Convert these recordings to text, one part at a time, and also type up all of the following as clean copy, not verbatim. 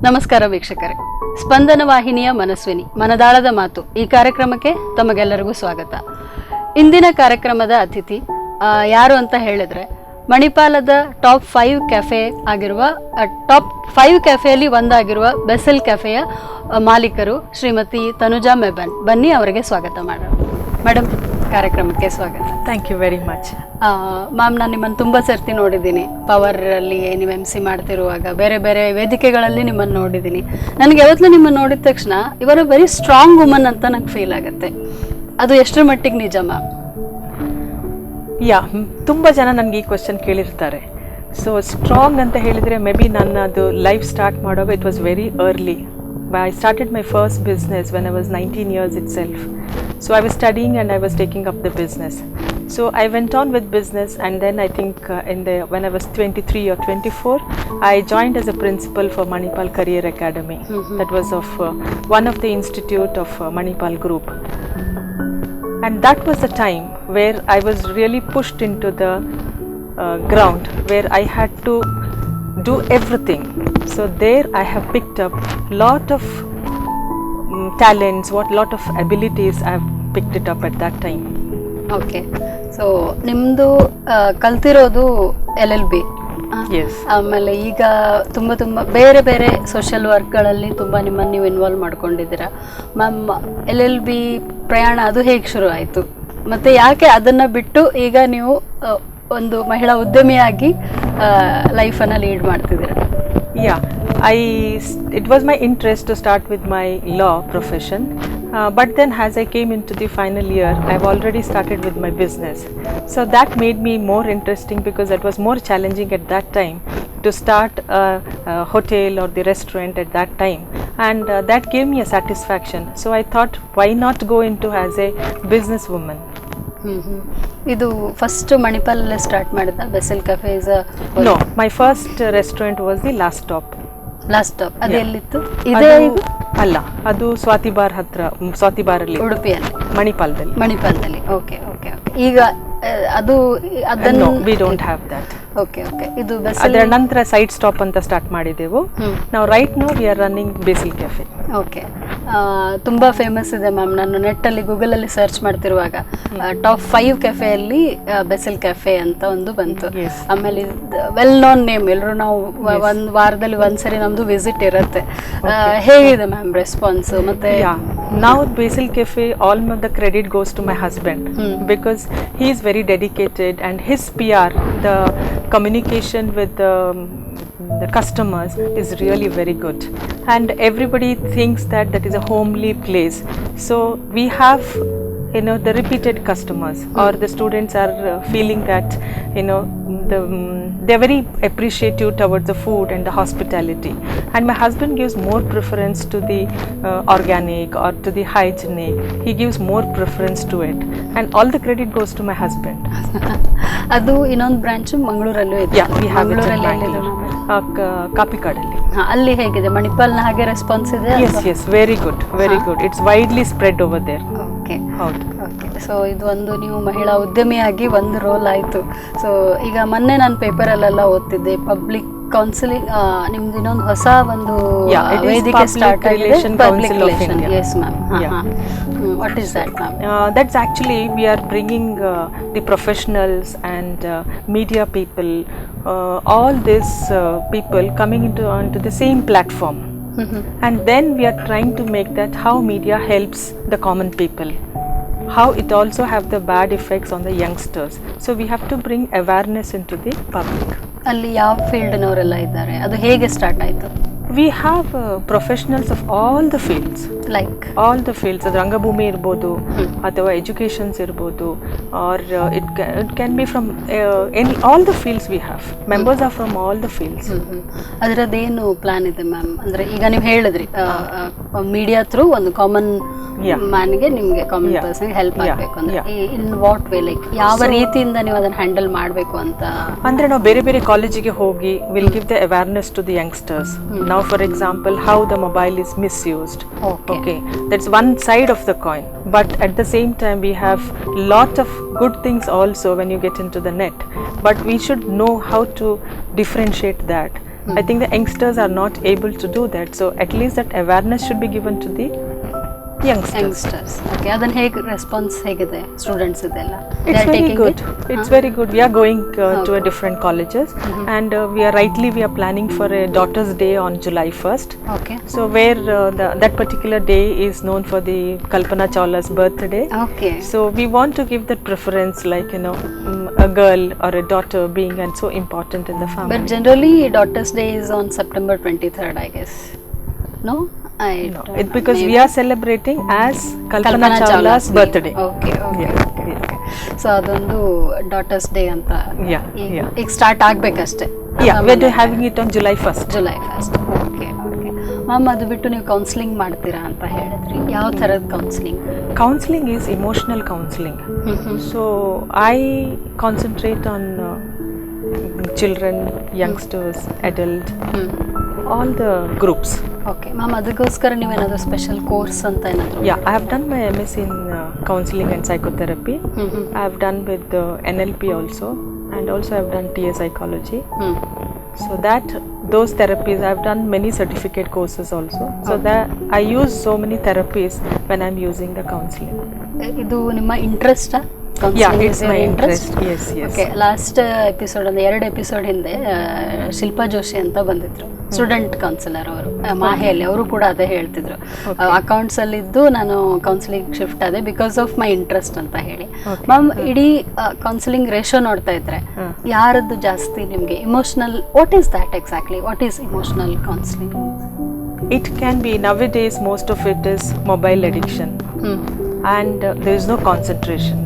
ನಮಸ್ಕಾರ ವೀಕ್ಷಕರೇ, ಸ್ಪಂದನ ವಾಹಿನಿಯ ಮನಸ್ವಿನಿ ಮನದಾಳದ ಮಾತು ಈ ಕಾರ್ಯಕ್ರಮಕ್ಕೆ ತಮಗೆಲ್ಲರಿಗೂ ಸ್ವಾಗತ. ಇಂದಿನ ಕಾರ್ಯಕ್ರಮದ ಅತಿಥಿ ಯಾರು ಅಂತ ಹೇಳಿದ್ರೆ, ಮಣಿಪಾಲದ ಟಾಪ್ 5 ಕೆಫೆ ಆಗಿರುವ, ಟಾಪ್ 5 ಕೆಫೆಯಲ್ಲಿ ಒಂದಾಗಿರುವ ಬೆಸೆಲ್ ಕೆಫೆಯ ಮಾಲೀಕರು ಶ್ರೀಮತಿ ತನುಜಾ ಮೆಬನ್. ಬನ್ನಿ, ಅವರಿಗೆ ಸ್ವಾಗತ ಮಾಡೋಣ. ಮೇಡಮ್, ಕಾರ್ಯಕ್ರಮಕ್ಕೆ ಸ್ವಾಗತ. Thank you very much. Ma'am, ನಾನು ನಿಮ್ಮನ್ನು ತುಂಬ ಸರ್ತಿ ನೋಡಿದ್ದೀನಿ. ಪವರಲ್ಲಿ ನೀವು ಎಮ್ ಸಿ ಮಾಡ್ತಿರುವಾಗ ಬೇರೆ ಬೇರೆ ವೇದಿಕೆಗಳಲ್ಲಿ ನಿಮ್ಮನ್ನು ನೋಡಿದ್ದೀನಿ. ನನಗೆ ಯಾವತ್ತೂ ನಿಮ್ಮನ್ನು ನೋಡಿದ ತಕ್ಷಣ ಇವರು very strong woman ಅಂತ ನಂಗೆ ಫೀಲ್ ಆಗುತ್ತೆ. ಅದು ಎಷ್ಟರ ಮಟ್ಟಿಗೆ ನಿಜ ಮ್ಯಾಮ್? ಯಾ, ತುಂಬ ಜನ ನನಗೆ ಈ ಕ್ವಶನ್ ಕೇಳಿರ್ತಾರೆ. ಸೊ ಸ್ಟ್ರಾಂಗ್ ಅಂತ ಹೇಳಿದರೆ, ಮೇ ಬಿ ನನ್ನ ಅದು ಲೈಫ್ ಸ್ಟಾರ್ಟ್ ಮಾಡುವಾಗ it was very early. I started my first business when I was 19 years itself. So I was studying and I was taking up the business. So I went on with business, and then I think in the when I was 23 or 24, I joined as a principal for Manipal Career Academy. That was of one of the institute of Manipal Group. And that was the time where I was really pushed into the ground, where I had to do everything. So there I have picked up lot of talents, what lot of abilities I have picked it up at that time. Okay, so ನಿಮ್ಮದು ಕಲ್ತಿರೋದು LLB. Yes. ಆಮೇಲೆ ಈಗ ತುಂಬ ತುಂಬ ಬೇರೆ ಬೇರೆ social ವರ್ಕ್ಗಳಲ್ಲಿ ತುಂಬ ನಿಮ್ಮನ್ನು ನೀವು ಇನ್ವಾಲ್ವ್ ಮಾಡ್ಕೊಂಡಿದ್ದೀರಾ. ಮ್ಯಾಮ್, ಎಲ್ಎಲ್ಬಿ ಪ್ರಯಾಣ ಅದು ಹೇಗೆ ಶುರು ಆಯಿತು ಮತ್ತು ಯಾಕೆ ಅದನ್ನು ಬಿಟ್ಟು ಈಗ ನೀವು ಒಂದು ಮಹಿಳಾ ಉದ್ಯಮಿಯಾಗಿ ಲೈಫನ್ನು ಲೀಡ್ ಮಾಡ್ತಿದ್ದೀರಾ? Yeah, it was my interest to start with my law profession, but then as I came into the final year, I've already started with my business. So that made me more interesting because that was more challenging at that time to start a hotel or the restaurant at that time, and that gave me a satisfaction. So I thought, why not go into as a businesswoman? ಹ್ಮ್ ಹ್ಮ್. ಇದು first ಮಣಿಪಾಲಲ್ಲೇ start ಮಾಡಿದ Bessel cafe is? No, my first restaurant was the Last Stop. Last stop ಅದು ಎಲ್ಲಿತ್ತು? ಇದೇ? ಅಲ್ಲ, ಅದು Swathi bar ಹತ್ರ, ಸ್ವಾತಿ ಬಾರ್ ಅಲ್ಲಿ. ಉಡುಪಿಯಲ್ಲಿ? ಮಣಿಪಾಲದಲ್ಲಿ. ಮಣಿಪಾಲದಲ್ಲಿ. Okay okay okay ಈಗ ಅದು ಅದನ್ನು We don't have that. Okay okay ಇದು ಬೆಸೆಲ್. ಅದರ ನಂತರ ಸೈಡ್ ಸ್ಟಾಪ್ ಅಂತ ಸ್ಟಾರ್ಟ್ ಮಾಡಿದೆವು ನಾವು. Right now we are running Basil Cafe. Okay, ತುಂಬ ಫೇಮಸ್ ಇದೆ ಮ್ಯಾಮ್. ನಾನು ನೆಟ್ಟಲ್ಲಿ, ಗೂಗಲಲ್ಲಿ ಸರ್ಚ್ ಮಾಡ್ತಿರುವಾಗ ಟಾಪ್ 5 ಕೆಫೆಯಲ್ಲಿ ಬೆಸೆಲ್ ಕೆಫೆ ಅಂತ ಒಂದು ಬಂತು. ಆಮೇಲೆ well known name. ಎಲ್ಲರೂ ನಾವು ಒಂದು ವಾರದಲ್ಲಿ ಒಂದ್ಸರಿ ನಮ್ಮದು ವಿಸಿಟ್ ಇರುತ್ತೆ. ಹೇಗಿದೆ ಮ್ಯಾಮ್ ರೆಸ್ಪಾನ್ಸ್ ಮತ್ತೆ? Yeah. Now Basil Cafe, all of the credit goes to my husband because he is very dedicated and his PR, the communication with the customers is really very good. And everybody thinks that that is a homely place. So we have the repeated customers or the students are feeling that they're very appreciative towards the food and the hospitality, and my husband gives more preference to the organic or to the hygienic. He gives more preference to it, and all the credit goes to my husband. ಅದು ಇನ್ನೊಂದು branch ಮಂಗಳೂರಲ್ಲೂ ಇದೆ. Yeah, we have it in ಮಂಗಳೂರಲ್ಲಿ ಎಲ್ಲಿದೆ? Bangalore, ಕಾಪಿಕಾಡಲ್ಲಿ. ಹಾ, ಅಲ್ಲಿ ಹೇಗಿದೆ? ಮಣಿಪಾಲ್ನ ಹಾಗೆ response ಇದೆ? Yes, very good, very good. It's widely spread over there. ಹೌದು. ಓಕೆ, ಸೊ ಇದು ಒಂದು ನೀವು ಮಹಿಳಾ ಉದ್ಯಮಿಯಾಗಿ ಒಂದು ರೋಲ್ ಆಯಿತು. ಸೊ ಈಗ ಮೊನ್ನೆ ನಾನು ಪೇಪರಲ್ಲೆಲ್ಲ ಓದ್ತಿದ್ದೆ, ಪಬ್ಲಿಕ್ ಕೌನ್ಸಿಲಿಂಗ್ ನಿಮ್ದು ಇನ್ನೊಂದು ಹೊಸ ಒಂದು Yeah, it is ವೇದಿಕೆ Public start ಆಗಿದೆ. Relation public Council of relation India. Yes ma'am. What is that, ma'am? That's actually we are bringing the professionals and media people, all these people coming into onto the same platform, and then we are trying to make that how media helps the common people, how it also have the bad effects on the youngsters. So we have to bring awareness into the public. ಅಲ್ಲಿ ಯಾವ ಫೀಲ್ಡ್ನವರೆಲ್ಲ ಇದ್ದಾರೆ? ಅದು ಹೇಗೆ start ಆಯಿತು? We have professionals of all the fields. Like? All the fields. ಅದು ರಂಗಭೂಮಿ ಇರ್ಬೋದು ಅಥವಾ ಎಜುಕೇಷನ್ಸ್ ಇರ್ಬೋದು, or it can be from any all the fields. We have members are from all the fields. ಅದರದ್ದೇನು plan ಇದೆ ma'am? ಅಂದ್ರೆ ಈಗ ನೀವು ಹೇಳಿದ್ರಿ, ಮೀಡಿಯಾ ಥ್ರೂ ಒಂದು ಕಾಮನ್ ಮ್ಯಾನ್ಗೆ, ನಿಮಗೆ ಕಾಮನ್ ಪರ್ಸನ್ಗೆ ಹೆಲ್ಪ್ ಆಗಬೇಕು ಅಂದ್ರೆ, in what way, like ಯಾವ ರೀತಿಯಿಂದ ನೀವು ಅದನ್ನ ಹ್ಯಾಂಡಲ್ ಮಾಡಬೇಕು ಅಂತ? ಅಂದರೆ ನಾವು ಬೇರೆ ಬೇರೆ ಕಾಲೇಜಿಗೆ ಹೋಗಿ we'll give the awareness to the youngsters. ನಾವು, for example, how the mobile is misused. Okay, that's one side of the coin, but at the same time we have lot of good things also when you get into the net, but we should know how to differentiate that. I think the youngsters are not able to do that. So at least that awareness should be given to the youngsters. Youngsters, okay. ಅದನ್ನ ಹೇಗೆ response ಹೇಗಿದೆ students ಇದೆಲ್ಲ? It's very good. It's very good. We are going to a different colleges, and we are rightly we are planning for a Daughter's Day on July 1st. Okay. So where that particular day is known for the Kalpana Chawla's birthday. Okay. So we want to give that preference, like you know, a girl or a daughter being and so important in the family. But generally Daughter's Day is on September 23rd, I guess. No? I No, don't it know. because we Maybe. are celebrating as Kalpana Chawla's birthday. Okay okay. Yeah, okay yeah. Okay. So ಅದೊಂದು daughters day ಅಂತ Yeah, yeah. ಈಗ start ಆಗ್ಬೇಕಷ್ಟೇ. Yeah, we are having it on July 1st. July 1st. Okay okay ma'am, ಅದು ಬಿಟ್ಟು ನೀವು counselling ಮಾಡ್ತೀರಾ ಅಂತ ಹೇಳಿದ್ರಿ, ಯಾವ ಥರದ counselling? Counseling is emotional counseling. So I concentrate on children, youngsters, adult, all the groups. Okay ma'am, ಅದಕ್ಕೋಸ್ಕರ ನೀವೇನಾದರೂ ಸ್ಪೆಷಲ್ ಕೋರ್ಸ್ ಅಂತ ಏನಾದರೂ? Yeah, I have done my MS in counseling and psychotherapy. I have done with NLP also, and also I have done TA psychology. So that those therapies, I have done many certificate courses also. So that I use so many therapies when I'm using the counseling. ಇದು ನಿಮ್ಮ ಇಂಟ್ರೆಸ್ಟಾ? Yeah, it's my interest. Yes, yes. Okay, last episode ಅಂದ್ರೆ 2 episode ಹಿಂದೆ ಶಿಲ್ಪಾ ಜೋಶಿ ಅಂತ ಬಂದಿದ್ರು, student counsellor ಅವರು ಮಾಹೆಯಲ್ಲಿ. ಅವರು ಕೂಡ ಅದೇ ಹೇಳ್ತಿದ್ರು, ಅಕೌಂಟ್ಸ್ ಅಲ್ಲಿದ್ದು ನಾನು ಕೌನ್ಸಿಲಿಂಗ್ ಶಿಫ್ಟ್ ಆದೆ because of my interest ಅಂತ ಹೇಳಿ. ಮ್ಯಾಮ್, ಇಡೀ ಕೌನ್ಸಿಲಿಂಗ್ ರೇಷೋ ನೋಡ್ತಾ ಇದ್ರೆ ಯಾರದ್ದು ಜಾಸ್ತಿ ನಿಮಗೆ emotional? What is that exactly? What is emotional counselling? It can be nowadays most of it is mobile addiction, and there is no concentration,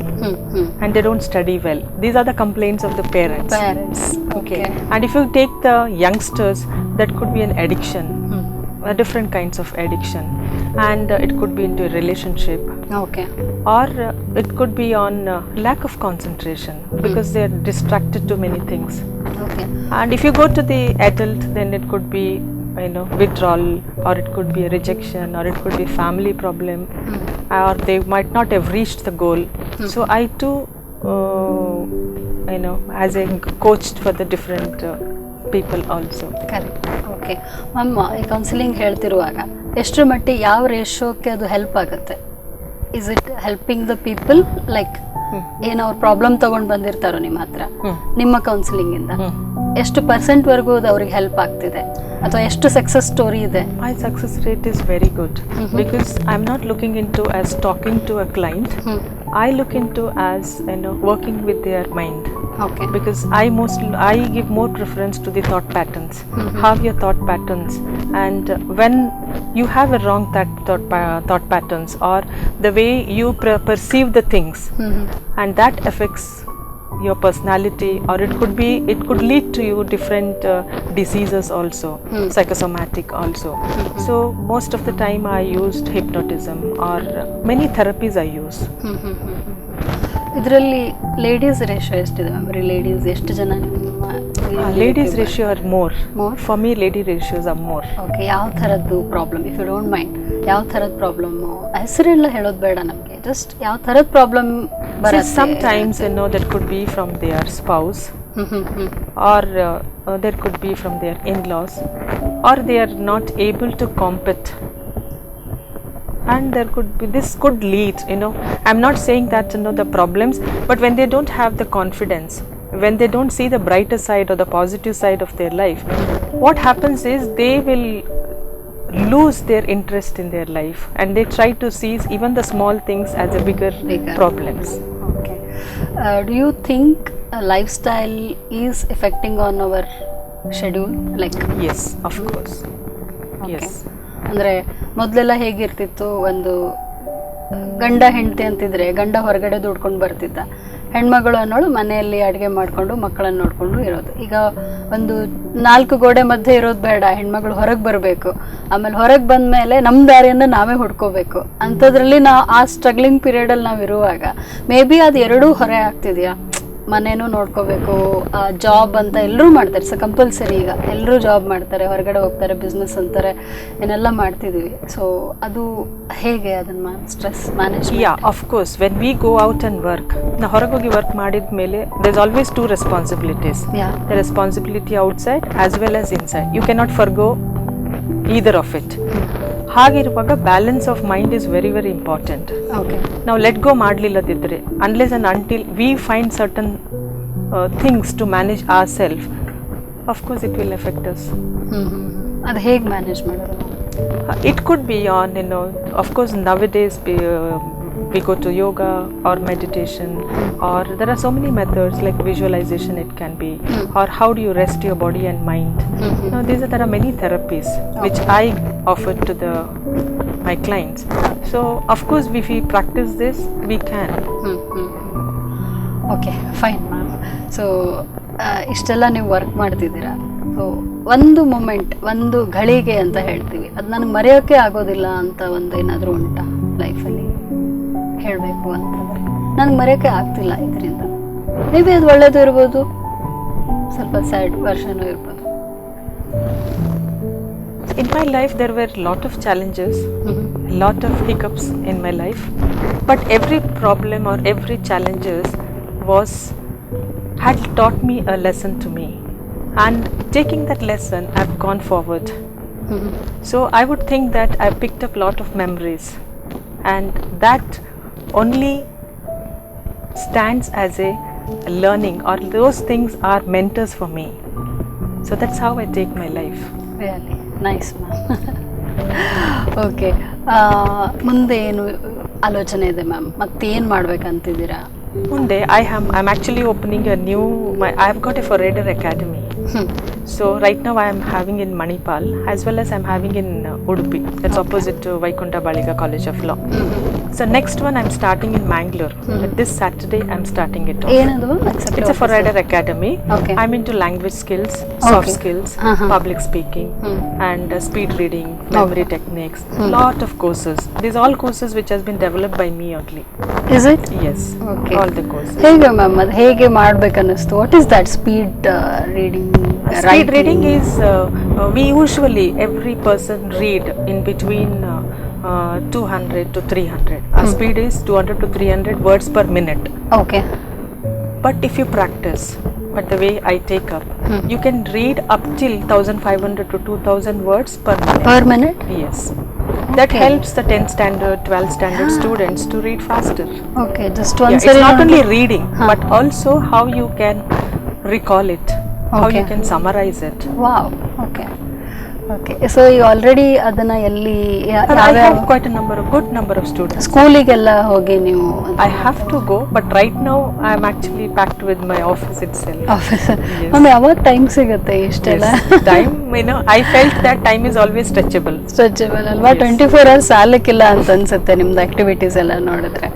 and they don't study well. These are the complaints of the parents. Parents, okay. And if you take the youngsters, that could be an addiction, different kinds of addiction, and it could be into a relationship. Okay. Or it could be on lack of concentration because they are distracted to many things. Okay. And if you go to the adult, then it could be, you know, withdrawal, or it could be a rejection, or it could be family problem, or they might not have reached the goal. So I too, you know, as a coach for the different people also. Correct. Okay ma'am, ಈ counselling ಹೇಳ್ತಿರುವಾಗ ಎಷ್ಟರ ಮಟ್ಟಿಗೆ ಯಾವ ರೇಷೋಕ್ಕೆ ಅದು help ಆಗುತ್ತೆ? Is it helping the people, like ಏನು ಅವ್ರ problem ತೊಗೊಂಡು ಬಂದಿರ್ತಾರೋ ನಿಮ್ಮ ಹತ್ರ, ನಿಮ್ಮ ಕೌನ್ಸಿಲಿಂಗಿಂದ ಎಷ್ಟು ಪರ್ಸೆಂಟ್ವರೆಗೂ ಅದು ಅವ್ರಿಗೆ ಹೆಲ್ಪ್ ಆಗ್ತಿದೆ ಅಥವಾ ಎಷ್ಟು ಸಕ್ಸಸ್ ಸ್ಟೋರಿ ಇದೆ? My success rate is very good because I'm not looking into as talking to a client. I look into as, you know, working with their mind. Okay. Because I give more preference to the thought patterns. How your thought patterns, and when you have a wrong thought patterns or the way you perceive the things, and that affects your personality, or it could lead to you different diseases also, psychosomatic also. So most of the time I used hypnotism or many therapies I use. ಇದರಲ್ಲಿ ladies ratio ಎಷ್ಟಿದೆ ma'am? Ladies ಎಷ್ಟು ಜನ ನಿಮ್ಮ? Ladies ratio are more. More? For me, lady ratios are more. Okay, ಯಾವ ಥರದ್ದು problem, if you don't mind, ಯಾವ ಥರದ problem? ಹೆಸರೆಲ್ಲ ಹೇಳೋದು ಬೇಡ ನಮಗೆ, ಜಸ್ಟ್ ಯಾವ ಥರದ ಪ್ರಾಬ್ಲಮ್ ಬರುತ್ತೆ? Sometimes, you know, that could be from their spouse, or there could be from their in-laws, or they are not able to compete. And there could be, this could lead, you know, I'm not saying that, you know, the problems, but when they don't have the confidence, when they don't see the brighter side or the positive side of their life, what happens is they will lose their interest in their life and they try to seize even the small things as a bigger problems. Okay. Do you think a lifestyle is affecting on our schedule? Like, yes, of course. Okay. Yes. ಅಂದರೆ ಮೊದಲೆಲ್ಲ ಹೇಗಿರ್ತಿತ್ತು, ಒಂದು ಗಂಡ ಹೆಂಡತಿ ಅಂತಿದ್ರೆ ಗಂಡ ಹೊರಗಡೆ ದುಡ್ಕೊಂಡು ಬರ್ತಿದ್ದ, ಹೆಣ್ಮಗಳು ಅನ್ನೋಳು ಮನೆಯಲ್ಲಿ ಅಡುಗೆ ಮಾಡಿಕೊಂಡು ಮಕ್ಕಳನ್ನು ನೋಡಿಕೊಂಡು ಇರೋದು. ಈಗ ಒಂದು 4 ಗೋಡೆ ಮಧ್ಯೆ ಇರೋದು ಬೇಡ, ಹೆಣ್ಮಗಳು ಹೊರಗೆ ಬರಬೇಕು, ಆಮೇಲೆ ಹೊರಗೆ ಬಂದ ಮೇಲೆ ನಮ್ಮ ದಾರಿಯನ್ನು ನಾವೇ ಹುಡ್ಕೋಬೇಕು. ಅಂಥದ್ರಲ್ಲಿ ನಾವು ಆ ಸ್ಟ್ರಗ್ಲಿಂಗ್ ಪೀರಿಯಡಲ್ಲಿ ನಾವು ಇರುವಾಗ ಮೇ ಬಿ ಅದು ಎರಡೂ ಹೊರೆ ಆಗ್ತಿದೆಯಾ? ಮನೇನೂ ನೋಡ್ಕೋಬೇಕು, ಜಾಬ್ ಅಂತ ಎಲ್ಲರೂ ಮಾಡ್ತಾರೆ. ಸೊ ಕಂಪಲ್ಸರಿ ಈಗ ಎಲ್ಲರೂ ಜಾಬ್ ಮಾಡ್ತಾರೆ, ಹೊರಗಡೆ ಹೋಗ್ತಾರೆ, ಬಿಸ್ನೆಸ್ ಅಂತಾರೆ, ಏನೆಲ್ಲ ಮಾಡ್ತಿದ್ದೀವಿ. ಸೊ ಅದು ಹೇಗೆ ಅದನ್ನು stress manage? Yeah, of course when we go out and work, ನಾವು ಹೊರಗೋಗಿ ವರ್ಕ್ ಮಾಡಿದ ಮೇಲೆ there is always two responsibilities. The responsibility outside as well as inside. You cannot forgo either of it. ಹಾಗಿರುವಾಗ balance of mind is very very important. Okay, ನಾವು let go ಮಾಡಲಿಲ್ಲದಿದ್ದರೆ, unless and until we find certain things to manage our self, of course it will affect us. ಅದು ಹೇಗೆ manage ಮಾಡೋದು? It could be on, you know, of course nowadays we go to yoga or meditation, or there are so many methods like visualization it can be, or how do you rest your body and mind. Now there are many therapies which I offer to my clients. So of course if we practice this we can. Okay, fine ma'am. So ಇಷ್ಟೆಲ್ಲ ನೀವು work ಮಾಡ್ತಿದ್ದೀರಾ. So ಒಂದು moment, ಒಂದು ಘಳಿಗೆ ಅಂತ ಹೇಳ್ತೀವಿ, ಅದು ನನಗೆ ಮರೆಯೋಕ್ಕೆ ಆಗೋದಿಲ್ಲ ಅಂತ ಒಂದು ಏನಾದರೂ ಉಂಟಾ ಲೈಫಲ್ಲಿ ಹೇಳಬೇಕು ಅಂತಂದರೆ? ನನಗೆ ಮರೆಯೋಕ್ಕೆ ಆಗ್ತಿಲ್ಲ ಇದರಿಂದ, ಮೇ ಬಿ ಅದು ಒಳ್ಳೇದು ಇರ್ಬೋದು, ಸ್ವಲ್ಪ ಸ್ಯಾಡ್ ವರ್ಷನೂ ಇರ್ಬೋದು. In my life there were lot of challenges, lot of hiccups in my life, but every problem or every challenges had taught me a lesson to me, and taking that lesson I've gone forward. So I would think that I picked up lot of memories, and that only stands as a learning, or those things are mentors for me. So that's how I take my life. Really nice ma'am. Okay, ಮುಂದೆ ಏನು ಆಲೋಚನೆ ಇದೆ ma'am? ಮತ್ತೇನು ಮಾಡಬೇಕಂತಿದ್ದೀರಾ ಮುಂದೆ? I'm actually opening a new, I have got a Forader Academy. So right now I am having in Manipal as well as I am having in Udupi. That's opposite to Vaikuntha Baliga College of Law. So next one I am starting in Mangalore. This Saturday I am starting it off. ಏನದು? It's a Forader Academy. Okay. I'm into language skills, soft skills, public speaking, and speed reading, memory techniques, lot of courses. These all courses which has been developed by me only. Is it? Yes. Okay. All the courses. ಹೇಗೆ ma'am ಅದು ಹೇಗೆ ಮಾಡ್ಬೇಕನ್ನಿಸ್ತು? What is that speed reading? Speed reading is we usually every person read in between 200 to 300. Our speed is 200 to 300 words per minute. Okay. But if you practice, but the way I take up, you can read up till 1500 to 2000 words per minute. Per minute? Yes. That helps the 10th standard, 12th standard students to read faster. Okay, just one. Yeah, it's not only reading, but also how you can recall it, how you can summarize it. Wow. Okay. Okay. So you already ಅದನ್ನ ಎಲ್ಲಿ? I have quite a good number of students. ಸ್ಕೂಲಿಗೆಲ್ಲ ಹೋಗಿ ನೀವು? I have to go, but right now I am actually packed with my office itself. Office. Ma'am ಯಾವಾಗ time ಸಿಗುತ್ತೆ ಇಷ್ಟೆಲ್ಲ? Time, you know, I felt that time is always stretchable. Stretchable ಅಲ್ವಾ? 24 hours ಸಾಲಕ್ಕಿಲ್ಲ ಅಂತ ಅನ್ಸುತ್ತೆ ನಿಮ್ದು activities ಎಲ್ಲ ನೋಡಿದ್ರೆ.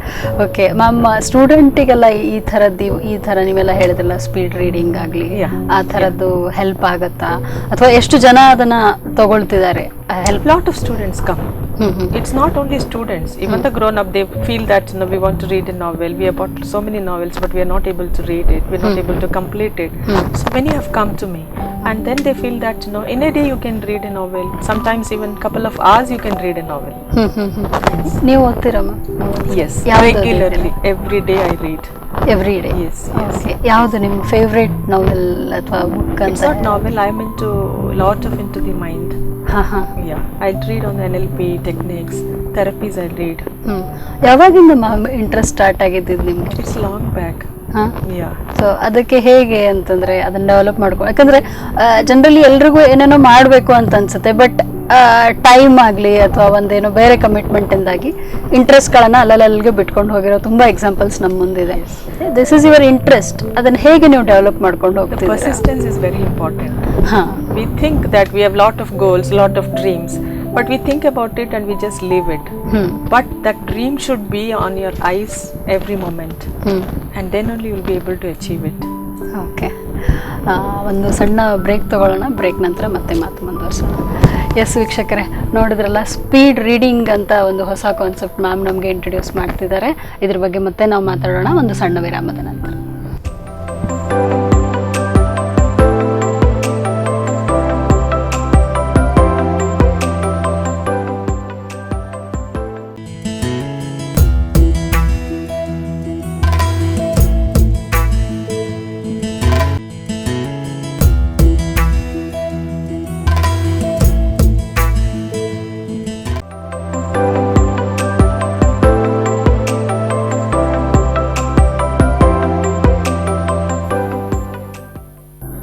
Okay ma'am, ಸ್ಟೂಡೆಂಟಿಗೆಲ್ಲ ಈ ಥರದ್ದು, ಈ ಥರ ನೀವೆಲ್ಲ ಹೇಳಿದ್ರಲ್ಲ ಸ್ಪೀಡ್ ರೀಡಿಂಗ್ ಆಗಲಿ ಆ ಥರದ್ದು ಹೆಲ್ಪ್ ಆಗುತ್ತಾ, ಅಥವಾ ಎಷ್ಟು ಜನ ಅದನ್ನ ತಗೊಳ್ತಿದ್ದಾರೆ help? Lot of students come. It's not only students, even the grown up, they feel that, you know, we want to read a novel, we have bought so many novels but we are not able to read it, we are not able to complete it. So many have come to me, and then they feel that, you know, in a day you can read a novel, sometimes even couple of hours you can read a novel. ನೀವು ಓದ್ತೀರಮ್ಮ? Yes, regularly, every day I read. Every day? Yes. Okay. ಯಾವುದು ನಿಮ್ಮ favourite novel ಅಥವಾ book ಅಂತ? It's not novel, I am into lot of into the mind. Yeah, I read on NLP techniques, therapies I read. ಯಾವಾಗಿಂದ ma'am interest start ಆಗಿದ್ದು ನಿಮಗೆ? It's long back. Yeah. So ಅದಕ್ಕೆ ಹೇಗೆ ಅಂತಂದರೆ ಅದನ್ನು develop ಮಾಡ್ಕೊ, ಯಾಕಂದರೆ ಜನರಲಿ ಎಲ್ರಿಗೂ ಏನೇನೋ ಮಾಡಬೇಕು ಅಂತ ಅನ್ಸುತ್ತೆ, ಬಟ್ ಟೈಮ್ ಆಗಲಿ ಅಥವಾ ಒಂದೇನೋ ಬೇರೆ ಕಮಿಟ್ಮೆಂಟಿಂದಾಗಿ ಇಂಟ್ರೆಸ್ಟ್ಗಳನ್ನು ಅಲ್ಲಲ್ಲಿಗೆ ಬಿಟ್ಕೊಂಡು ಹೋಗಿರೋ ತುಂಬ ಎಕ್ಸಾಂಪಲ್ಸ್ ನಮ್ಮ ಮುಂದಿದೆ. This is your interest, ಅದನ್ನು ಹೇಗೆ ನೀವು ಡೆವಲಪ್ ಮಾಡ್ಕೊಂಡು ಹೋಗ್ತೀರಾ? Persistence is very important. ಹಾಂ, we think that we have lot of goals, lot of dreams, but we think about it and we just leave it. But that dream should be on your eyes every moment, and then only you will be able to achieve it. Okay, ಒಂದು ಸಣ್ಣ break ತಗೊಳ್ಳೋಣ. Break ನಂತರ ಮತ್ತೆ ಮಾತು ಮುಂದುವರಿಸೋಣ. S ವೀಕ್ಷಕರೇ, ನೋಡಿದ್ರಲ್ಲ, speed reading ಅಂತ ಒಂದು ಹೊಸ ಕಾನ್ಸೆಪ್ಟ್ ಮ್ಯಾಮ್ ನಮಗೆ ಇಂಟ್ರೊಡ್ಯೂಸ್ ಮಾಡ್ತಿದ್ದಾರೆ. ಇದ್ರ ಬಗ್ಗೆ ಮತ್ತೆ ನಾವು ಮಾತಾಡೋಣ ಒಂದು ಸಣ್ಣ ವಿರಾಮದ ನಂತರ.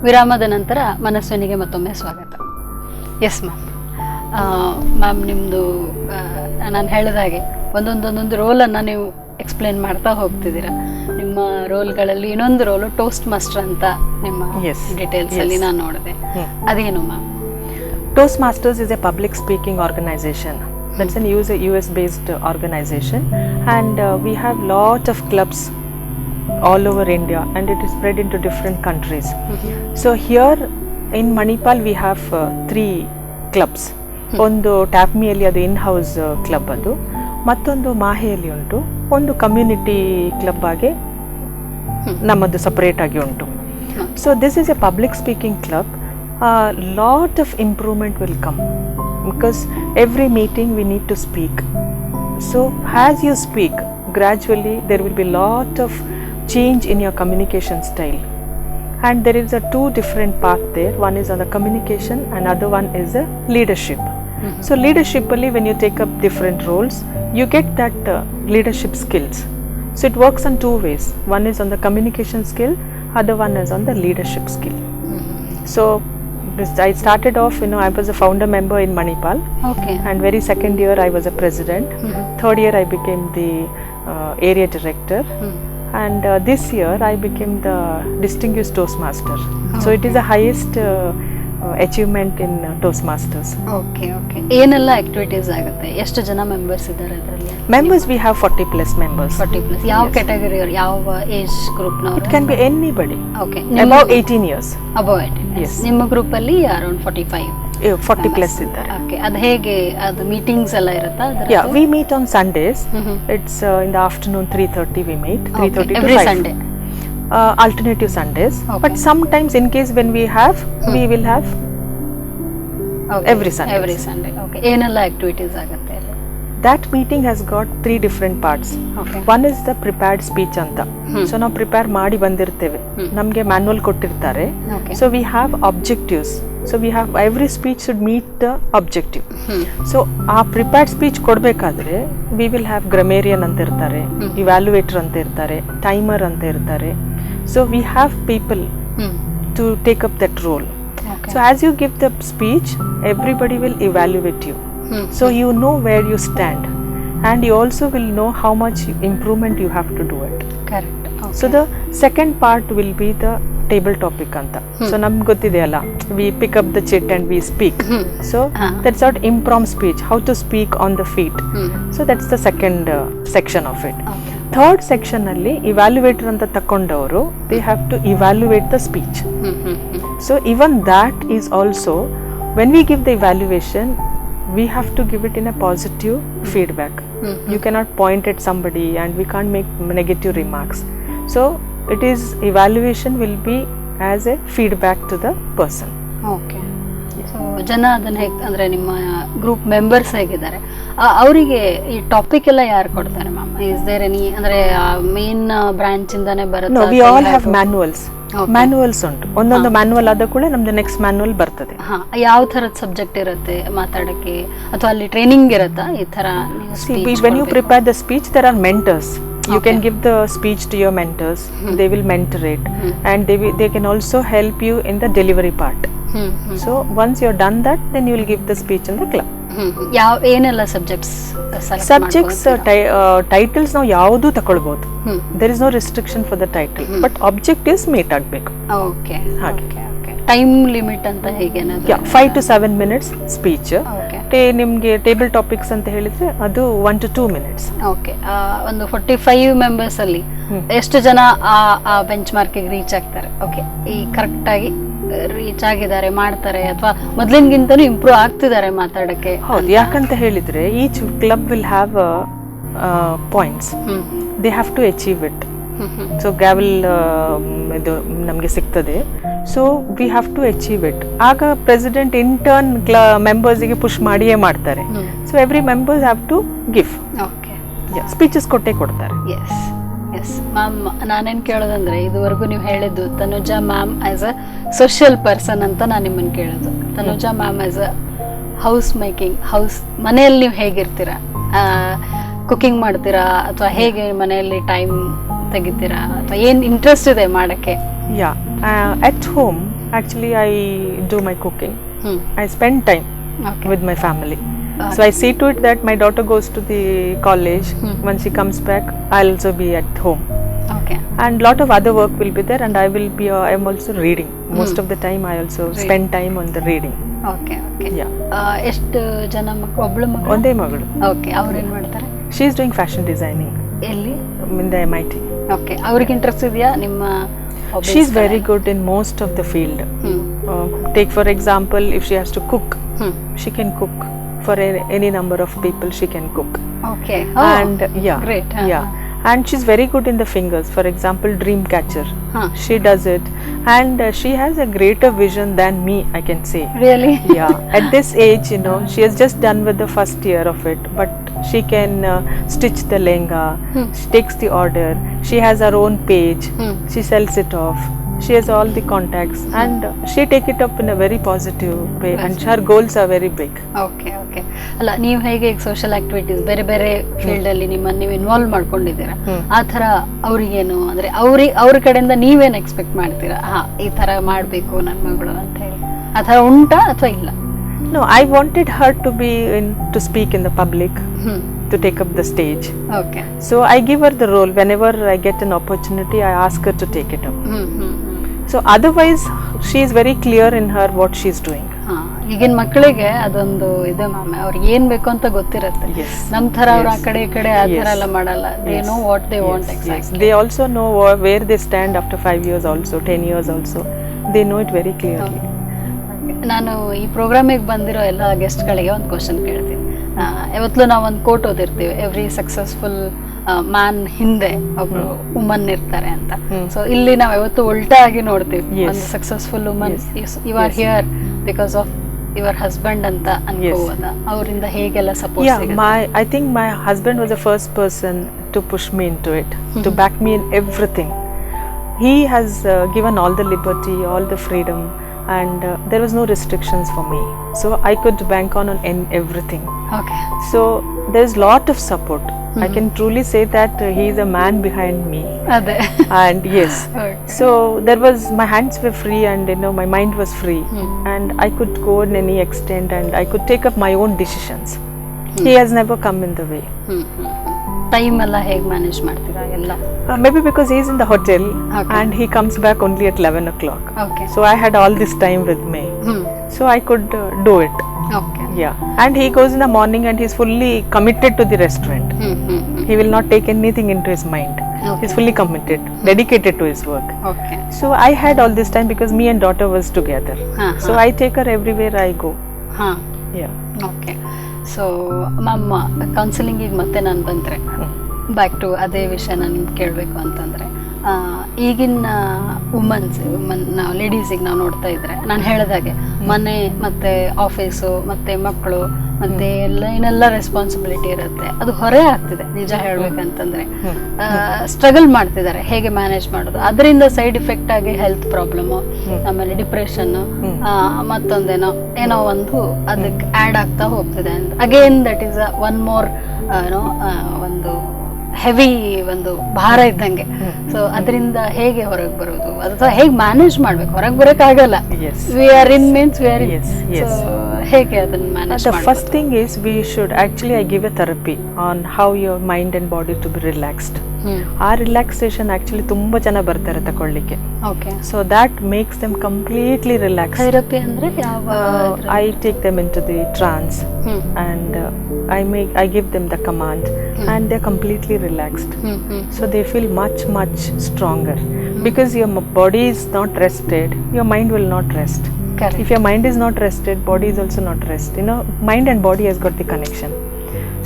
ವಿರಾಮದ ನಂತರ ಮನಸ್ವಿನಿಗೆ ಮತ್ತೊಮ್ಮೆ ಸ್ವಾಗತ. Yes ma'am. Ma'am, ನಿಮ್ಮದು ನಾನು ಹೇಳಿದ ಹಾಗೆ ಒಂದೊಂದೊಂದೊಂದು ರೋಲನ್ನು ನೀವು ಎಕ್ಸ್ಪ್ಲೇನ್ ಮಾಡ್ತಾ ಹೋಗ್ತಿದ್ದೀರಾ. ನಿಮ್ಮ ರೋಲ್ಗಳಲ್ಲಿ ಇನ್ನೊಂದು roll toast master ಅಂತ ನಿಮ್ಮ ಡೀಟೇಲ್ಸ್ ಅಲ್ಲಿ ನಾನು ನೋಡಿದೆ, ಅದೇನು ma'am? Toastmasters is a public speaking organisation. That's an US based organisation and we have lot of clubs all over India and it is spread into different countries. So here in Manipal we have 3 clubs. ಒಂದು ಟ್ಯಾಪ್ಮಿಯಲ್ಲಿ ಅದು in house club ಅದು, ಮತ್ತೊಂದು ಮಾಹೆಯಲ್ಲಿ ಉಂಟು, ಒಂದು community club ಆಗಿ ನಮ್ಮದು separate ಆಗಿ ಉಂಟು. So this is a public speaking club. Lot of improvement will come because every meeting we need to speak. So as you speak gradually there will be lot of change in your communication style. And there is a 2 different path there. One is on the communication and other one is a leadership. So leadership only when you take up different roles, you get that leadership skills. So it works on 2 ways. One is on the communication skill, other one is on the leadership skill. So I started off, you know, I was a founder member in Manipal. Okay. And very second year I was a president. Third year I became the area director. And this year I became the distinguished Toastmaster. Okay. So it is the highest achievement in Toastmasters. Okay, okay. ಏನೆಲ್ಲ activities ಆಗುತ್ತೆ? ಎಷ್ಟು ಜನ members ಇದ್ದಾರೆ ಅದರಲ್ಲಿ? Members we have 40 plus members. 40 plus. ಯಾವ category ಅವರು, ಯಾವ age group ನವರು? It can be anybody. Okay. Above 18 years. Above 18. Yes. ನಿಮ್ಮ ಗ್ರೂಪ್ ಅಲ್ಲಿ around 45. 40 plus ಇದ್ದಾರೆ. ಓಕೆ. ಅದು ಹೇಗೆ, ಅದು ಮೀಟಿಂಗ್ಸ್ ಎಲ್ಲ ಇರುತ್ತಾ? Yeah, we meet on Sundays. It's in the afternoon 3:30 we meet. 3:30 to every 5. Sunday. Alternative Sundays. Okay. But sometimes in case when we have, we will have every Sunday. Every Sunday. Okay. ಏನೆಲ್ಲ activities ಆಗುತ್ತೆ ಅಲ್ಲಿ? That meeting has got 3 different parts. Okay. One is the prepared speech ಅಂತ. So ನಾವು prepare ಮಾಡಿ ಬಂದಿರ್ತೇವೆ, ನಮಗೆ manual ಕೊಟ್ಟಿರ್ತಾರೆ. So we have objectives. So we have every speech should meet the objective. So ಆ prepared speech ಕೊಡಬೇಕಾದ್ರೆ we will have grammarian ಅಂತ ಇರ್ತಾರೆ, evaluator ಅಂತ ಇರ್ತಾರೆ, ಟೈಮರ್ ಅಂತ ಇರ್ತಾರೆ. So we have people to take up that role. So as you give the speech, everybody will evaluate you. So you know where you stand and you also will know how much improvement you have to do it. Correct. Okay. So the second part will be the table topic anta. So namge gottideyalla, we pick up the chit and we speak. So that's our impromptu speech, how to speak on the feet. So that's the second section of it. Okay. Third section alli evaluator anta takondavaru, they have to evaluate the speech. So even that is also, when we give the evaluation, we have to give it in a positive feedback. You cannot point at somebody and we can't make negative remarks. So it is, evaluation will be as a feedback to the person. Okay. So ಜನ ಅದನ್ನ ಹೇಗೆ, ಅಂದರೆ ನಿಮ್ಮ group members ಹೇಗಿದ್ದಾರೆ ಅವರಿಗೆ ಈ topic ಎಲ್ಲ ಯಾರು ಕೊಡ್ತಾರೆ ma'am? Is there any, ಅಂದರೆ ಮೇನ್ ಬ್ರಾಂಚ್ ಇಂದಾನೆ ಬರುತ್ತೆ? No, we all have manuals. Manuals ಉಂಟು, ಒಂದೊಂದು ಮ್ಯಾನುವಲ್ ಆದ ಕೂಡ ನಮ್ದು ನೆಕ್ಸ್ಟ್ ಮ್ಯಾನುವಲ್ ಬರ್ತದೆ. ಯಾವ ಥರದ ಸಬ್ಜೆಕ್ಟ್ ಇರುತ್ತೆ ಮಾತಾಡಕ್ಕೆ, ಅಥವಾ ಅಲ್ಲಿ ಟ್ರೈನಿಂಗ್ ಇರುತ್ತಾ ಈ ಥರ? When you prepare the speech, there are mentors. You can give the speech to your mentors. They will mentor it and they can also help you in the delivery part. So once you are done that, then you will give the speech in the club. ಯಾವ ಏನೆಲ್ಲ subjects? Subjects titles ನಾವು ಯಾವುದು ತಗೊಳ್ಬಹುದು, there is no restriction for the title, but objectives meet ಆಗಬೇಕು. Okay, ಹಾಗೆ time limit ಅಂತ ಹೇಗೆ? 5 to 7 minutes speech. ನಿಮಗೆ ಟೇಬಲ್ ಟಾಪಿಕ್ಸ್ ಅಂತ ಹೇಳಿದ್ರೆ ಅದು 1 to 2 minutes. Okay, ಒಂದು 45 ಮೆಂಬರ್ಸ್ ಅಲ್ಲಿ ಎಷ್ಟು ಜನ ಆ ಬೆಂಚ್ ಮಾರ್ಕಿಗೆ ರೀಚ್ ಆಗ್ತಾರೆ? ಓಕೆ, ಈ ಕರೆಕ್ಟ್ ಆಗಿ ರೀಚ್ ಆಗಿದ್ದಾರೆ, ಮಾಡ್ತಾರೆ, ಅಥವಾ ಮೊದಲಿನಗಿಂತನೂ ಇಂಪ್ರೂವ್ ಆಗ್ತಿದ್ದಾರೆ ಮಾತಾಡಕ್ಕೆ? ಹೌದು, ಯಾಕಂತ ಹೇಳಿದ್ರೆ each club will have points, they have to achieve it. So gavel ಇದು ನಮಗೆ ಸಿಗ್ತದೆ, so we have to achieve it. ಆಗ president in turn ಮೆಂಬರ್ಸಿಗೆ push ಮಾಡಿಯೇ ಮಾಡ್ತಾರೆ. So every members have to give speeches, ಕೊಟ್ಟೇ ಕೊಡ್ತಾರೆ. S yes ma'am, ನಾನೇನು ಕೇಳೋದಂದರೆ ಇದುವರೆಗೂ ನೀವು ಹೇಳಿದ್ದು Tanuja ma'am as a social person ಅಂತ ನಾನು ನಿಮ್ಮನ್ನು ಕೇಳೋದು. Tanuja ma'am as a house making, house ಮನೆಯಲ್ಲಿ ನೀವು ಹೇಗಿರ್ತೀರಾ, ಕುಕಿಂಗ್ ಮಾಡ್ತೀರಾ ಅಥವಾ ಹೇಗೆ ಮನೆಯಲ್ಲಿ ಟೈಮ್ ತೆಗಿತೀರಾ, ಅಥವಾ ಏನು ಇಂಟ್ರೆಸ್ಟ್ ಇದೆ ಮಾಡೋಕ್ಕೆ? Yeah, at home Actually, I do my cooking. I spend time with my family. So I see to it that my daughter goes to the college. When she comes back, I'll also be at home. And lot of other work will be there, and I will be. I am also reading. Most of the time, I also spend time on the reading. Okay okay. Yeah. ಎಷ್ಟು ಜನ ಮಕ್ಕಳು? ಒಬ್ಳು ಮಗಳು? ಒಂದೇ ಮಗಳು. Okay, ಅವ್ರೇನ್ ಮಾಡ್ತಾರೆ? She is doing fashion designing. ಎಲ್ಲಿ? In the MIT. Okay, ಅವ್ರಿಗೆ ಇಂಟ್ರೆಸ್ಟ್ ಇದೆಯಾ ನಿಮ್ಮ? She is very good in most of the field. Take for example, if she has to cook, she can cook for any number of people. She can cook. Okay. And yeah, great. Yeah. And she's very good in the fingers. For example, dream catcher. She does it, and she has a greater vision than me, I can say. Really? Yeah. At this age, you know, she has just done with the first year of it, but she can stitch the lehenga. She takes the order. She has her own page. She sells it off. She has all the contacts, and she take it up in a very positive way, and her goals are very big. Okay okay. ಅಲ್ಲ, ನೀವು ಹೇಗೆ ಈಗ social activities ಬೇರೆ ಬೇರೆ field ಅಲ್ಲಿ ನಿಮ್ಮನ್ನು ನೀವು involve ಮಾಡ್ಕೊಂಡಿದ್ದೀರಾ, ಆ ಥರ ಅವ್ರಿಗೇನು ಅಂದ್ರೆ ಅವ್ರ ಕಡೆಯಿಂದ ನೀವೇನು ಎಕ್ಸ್ಪೆಕ್ಟ್ ಮಾಡ್ತೀರಾ? ಹಾ, ಈ ಥರ ಮಾಡಬೇಕು ನನ್ನ ಮಗಳು ಅಂತ ಹೇಳಿ, ಆ ಥರ ಉಂಟಾ ಅಥವಾ ಇಲ್ಲ? No, I wanted her to be in to speak in the public, to take up the stage. Okay. So I give her the role. Whenever I get an opportunity, I ask her to take it up. So otherwise, she is very clear in her what she is doing. ಈಗಿನ ಮಕ್ಕಳಿಗೆ ಅದೊಂದು ಇದೆ ma'am, ಅವ್ರಿಗೆ ಏನ್ ಬೇಕು ಅಂತ ಗೊತ್ತಿರುತ್ತೆ. ನಮ್ ತರ ಅವ್ರು ಆ ಕಡೆ ಈ ಕಡೆ ಆ ಥರ ಎಲ್ಲ ಮಾಡಲ್ಲ. They know what they want exactly. They also know where they stand after 5 years also, 10 years also. They know it very clearly. ನಾನು ಈ ಪ್ರೋಗ್ರಾಮಿಗೆ ಬಂದಿರೋ ಎಲ್ಲ ಗೆಸ್ಟ್ಗಳಿಗೆ ಒಂದು ಕ್ವಶನ್ ಕೇಳ್ತೀನಿ. ಯಾವತ್ತಲೂ ನಾವು ಒಂದು ಕೋಟ್ ಓದಿರ್ತೀವಿ, every successful man ಹಿಂದೆ ಒಬ್ರು ವುಮನ್ ಇರ್ತಾರೆ ಅಂತ. ಸೊ ಇಲ್ಲಿ ನಾವು ಯಾವತ್ತು ಉಲ್ಟಾ ಆಗಿ ನೋಡ್ತೀವಿ, ಒಂದು successful woman, you are here because of your husband ಅಂತ ಅನ್ಕೋಬೋದಾ? ಅವರಿಂದ ಹೇಗೆಲ್ಲ ಸಪೋರ್ಟ್ ಸಿಗುತ್ತೆ? I think my husband was the first person to push me into it, to back me in everything. He has given all the liberty, all the freedom, and there was no restrictions for me, so I could bank on everything. Okay. So there's lot of support. I can truly say that he is a man behind me. Ade. And yes. Okay. So there was, my hands were free, and you know, my mind was free, and I could go in any extent, and I could take up my own decisions. He has never come in the way. Time alla heg manage ಮಾಡ್ತೀರಾ ಎಲ್ಲ? Maybe because he is in the hotel, and he comes back only at 11 o'clock. Okay. So I had all this time with me. So I could do it. Okay. Yeah. And he goes in the morning, and he's fully committed to the restaurant. He will not take anything into his mind. Okay. He's fully committed, dedicated to his work. Okay. So I had all this time because me and daughter was together. So I take her everywhere I go. Yeah. Okay. So ma'am, ಕೌನ್ಸಿಲಿಂಗಿಗೆ ಮತ್ತೆ ನಾನು ಬಂದರೆ back to ಅದೇ ವಿಷಯ ನಾನು ನಿಮ್ಗೆ ಕೇಳಬೇಕು ಅಂತಂದರೆ, ಈಗಿನ ವುಮನ್ಸ್ ನಾವು ಲೇಡೀಸಿಗೆ ನಾವು ನೋಡ್ತಾ ಇದ್ರೆ, ನಾನು ಹೇಳಿದಾಗೆ ಮನೆ ಮತ್ತು ಆಫೀಸು ಮತ್ತು ಮಕ್ಕಳು ಮತ್ತು ಎಲ್ಲ ಏನೆಲ್ಲ ರೆಸ್ಪಾನ್ಸಿಬಿಲಿಟಿ ಇರುತ್ತೆ, ಅದು ಹೊರೆ ಆಗ್ತಿದೆ. ನಿಜ ಹೇಳ್ಬೇಕಂತಂದರೆ ಸ್ಟ್ರಗಲ್ ಮಾಡ್ತಿದ್ದಾರೆ ಹೇಗೆ ಮ್ಯಾನೇಜ್ ಮಾಡೋದು. ಅದರಿಂದ ಸೈಡ್ ಇಫೆಕ್ಟ್ ಆಗಿ ಹೆಲ್ತ್ ಪ್ರಾಬ್ಲಮ್ಮು, ಆಮೇಲೆ ಡಿಪ್ರೆಷನ್ನು, ಮತ್ತೊಂದೇನೋ ಏನೋ ಒಂದು ಅದಕ್ಕೆ ಆ್ಯಡ್ ಆಗ್ತಾ ಹೋಗ್ತಿದೆ. And again that is a one more ಏನೋ ಒಂದು ಹೆವಿ ಒಂದು ಭಾರ ಇದ್ದಂಗೆ. ಸೊ ಅದರಿಂದ ಹೇಗೆ ಹೊರಗೆ ಬರೋದು ಅಥವಾ ಹೇಗೆ ಮ್ಯಾನೇಜ್ ಮಾಡ್ಬೇಕು? ಹೊರಗೆ ಬರೋಕ್ಕಾಗಲ್ಲ. We are in means we are in. ಹೇಗೆ ಅದನ್ನ manage? The first thing is we should actually, I give a therapy on how your mind and body to be relaxed. ಆ ರಿಲ್ಯಾಕ್ಸೇಷನ್ actually ತುಂಬಾ ಜನ ಬರ್ತಾರೆ ತಕೊಳ್ಳಿಕ್ಕೆ. Okay. So that makes them completely relax. Therapy ಅಂದ್ರೆ ಯಾವ? I take them into the trance, and I give them the command, and they're completely relaxed. So they feel much, much stronger. Because your body is not rested, your mind will not rest. Correct. If your mind is not rested, body is also not rest. You know, mind and body has got the connection.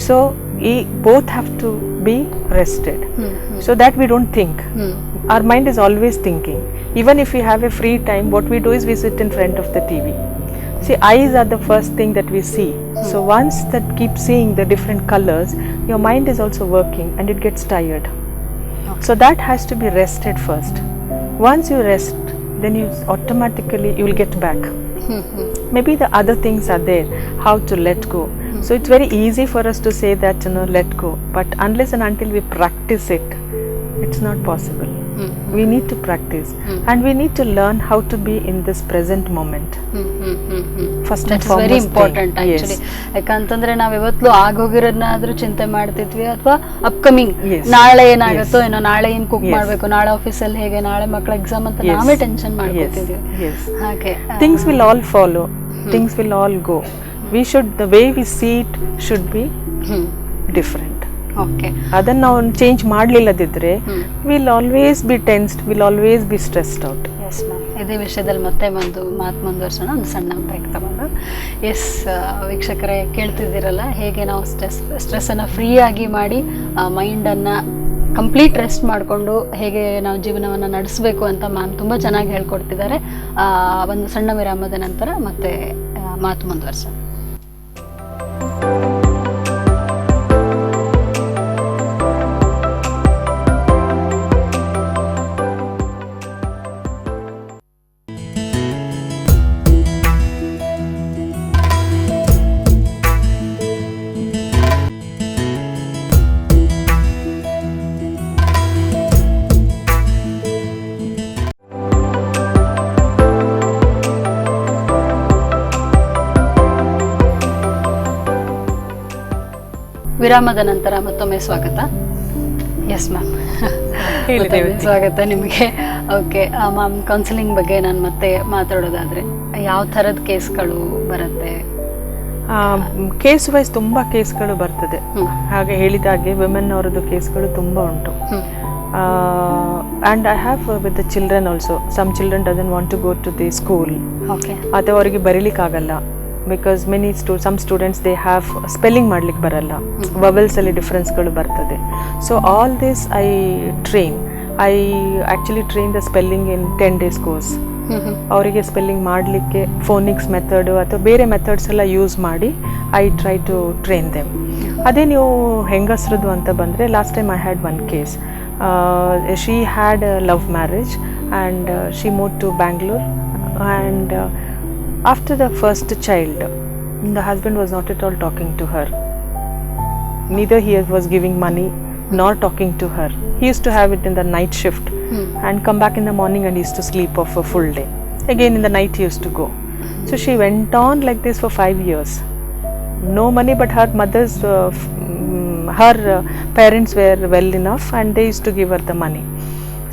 So we both have to be rested, so that we don't think. Our mind is always thinking. Even if we have a free time, what we do is we sit in front of the TV. See, eyes are the first thing that we see. So once that keep seeing the different colors, your mind is also working and it gets tired. Okay. So that has to be rested first. Once you rest, then you automatically you will get back. Maybe the other things are there, how to let go. So it's very easy for us to say that, you know, let go. But unless and until we practice it, it's not possible. We need to practice and we need to learn how to be in this present moment. First that is very important actually. ಯಾಕಂತಂದ್ರೆ ನಾವ್ ಯಾವತ್ತೂ ಆಗೋಗಿರೋದನ್ನಾದ್ರೂ ಚಿಂತೆ ಮಾಡ್ತಿದ್ವಿ, ಅಥವಾ upcoming ನಾಳೆ ಏನಾಗುತ್ತೋ ಏನೋ, ನಾಳೆ ಏನ್ ಕುಕ್ ಮಾಡ್ಬೇಕು, ನಾಳೆ ಆಫೀಸಲ್ಲಿ ಹೇಗೆ, ನಾಳೆ ಮಕ್ಕಳ ಎಕ್ಸಾಮ್ ಅಂತ ನಾವೇ ಟೆನ್ಷನ್ ಮಾಡ್ಕೊತಿದ್ವಿ. ಹಾಗೆ things will all follow, things will all go. We should, the way we see it should be different. Okay, ಅದನ್ನ ನಾವು change ಮಾಡಲಿಲ್ಲದಿದ್ರೆ will always be tensed, will always be stressed out. Yes ma'am, ಇದೇ ವಿಷಯದಲ್ಲಿ ಮತ್ತೆ ಒಂದು ಮಾತು ಮುಂದುವರ್ಸೋಣ, ಒಂದು ಸಣ್ಣ break ತಗೊಂಡು. ಎಸ್ ವೀಕ್ಷಕರೇ, ಕೇಳ್ತಿದ್ದೀರಲ್ಲ ಹೇಗೆ ನಾವು ಸ್ಟ್ರೆಸ್ಸನ್ನು ಫ್ರೀಯಾಗಿ ಮಾಡಿ ಮೈಂಡನ್ನು ಕಂಪ್ಲೀಟ್ ರೆಸ್ಟ್ ಮಾಡಿಕೊಂಡು ಹೇಗೆ ನಾವು ಜೀವನವನ್ನು ನಡೆಸಬೇಕು ಅಂತ ಮ್ಯಾಮ್ ತುಂಬ ಚೆನ್ನಾಗಿ ಹೇಳ್ಕೊಡ್ತಿದ್ದಾರೆ. ಒಂದು ಸಣ್ಣ ವಿರಾಮದ ನಂತರ ಮತ್ತೆ ಮಾತು ಮುಂದುವರ್ಸೋಣ. ವಿರಾಮದ ನಂತರ ಮತ್ತೊಮ್ಮೆ ಸ್ವಾಗತ. ಎಸ್ ಮ್ಯಾಮ್, ಸ್ವಾಗತ ನಿಮಗೆ. Okay ma'am, counselling ಬಗ್ಗೆ ನಾನು ಮತ್ತೆ ಮಾತಾಡೋದಾದರೆ ಯಾವ ಥರದ ಕೇಸ್ಗಳು ಬರುತ್ತೆ? ಕೇಸ್ ವೈಸ್ ತುಂಬ ಕೇಸ್ಗಳು ಬರ್ತದೆ. ಹಾಗೆ ಹೇಳಿದ ಹಾಗೆ ವಿಮೆನ್ ಅವರದ್ದು ಕೇಸ್ಗಳು ತುಂಬ ಉಂಟು. And I have with the children also. Some children doesn't want to go to the school. Okay, ಅಥವಾ ಅವರಿಗೆ ಬರೀಲಿಕ್ಕಾಗಲ್ಲ. Because many some students they have spelling ಮಾಡಲಿಕ್ಕೆ ಬರಲ್ಲ, ವವೆಲ್ಸಲ್ಲಿ ಡಿಫ್ರೆನ್ಸ್ಗಳು ಬರ್ತದೆ. So all this I train. I actually train the spelling in 10 days course. ಅವರಿಗೆ spelling ಮಾಡಲಿಕ್ಕೆ phonics method ಅಥವಾ ಬೇರೆ methods ಎಲ್ಲ ಯೂಸ್ ಮಾಡಿ I try to train them. ಅದೇ ನೀವು ಹೆಂಗಸ್ರದ್ದು ಅಂತ ಬಂದರೆ, last time I had one case. She had a love marriage and she move to Bangalore. And after the first child, the husband was not at all talking to her. Neither he was giving money nor talking to her. He used to have it in the night shift and come back in the morning and used to sleep off a full day. Again in the night he used to go. So she went on like this for 5 years. No money, but her mother's, her parents were well enough and they used to give her the money.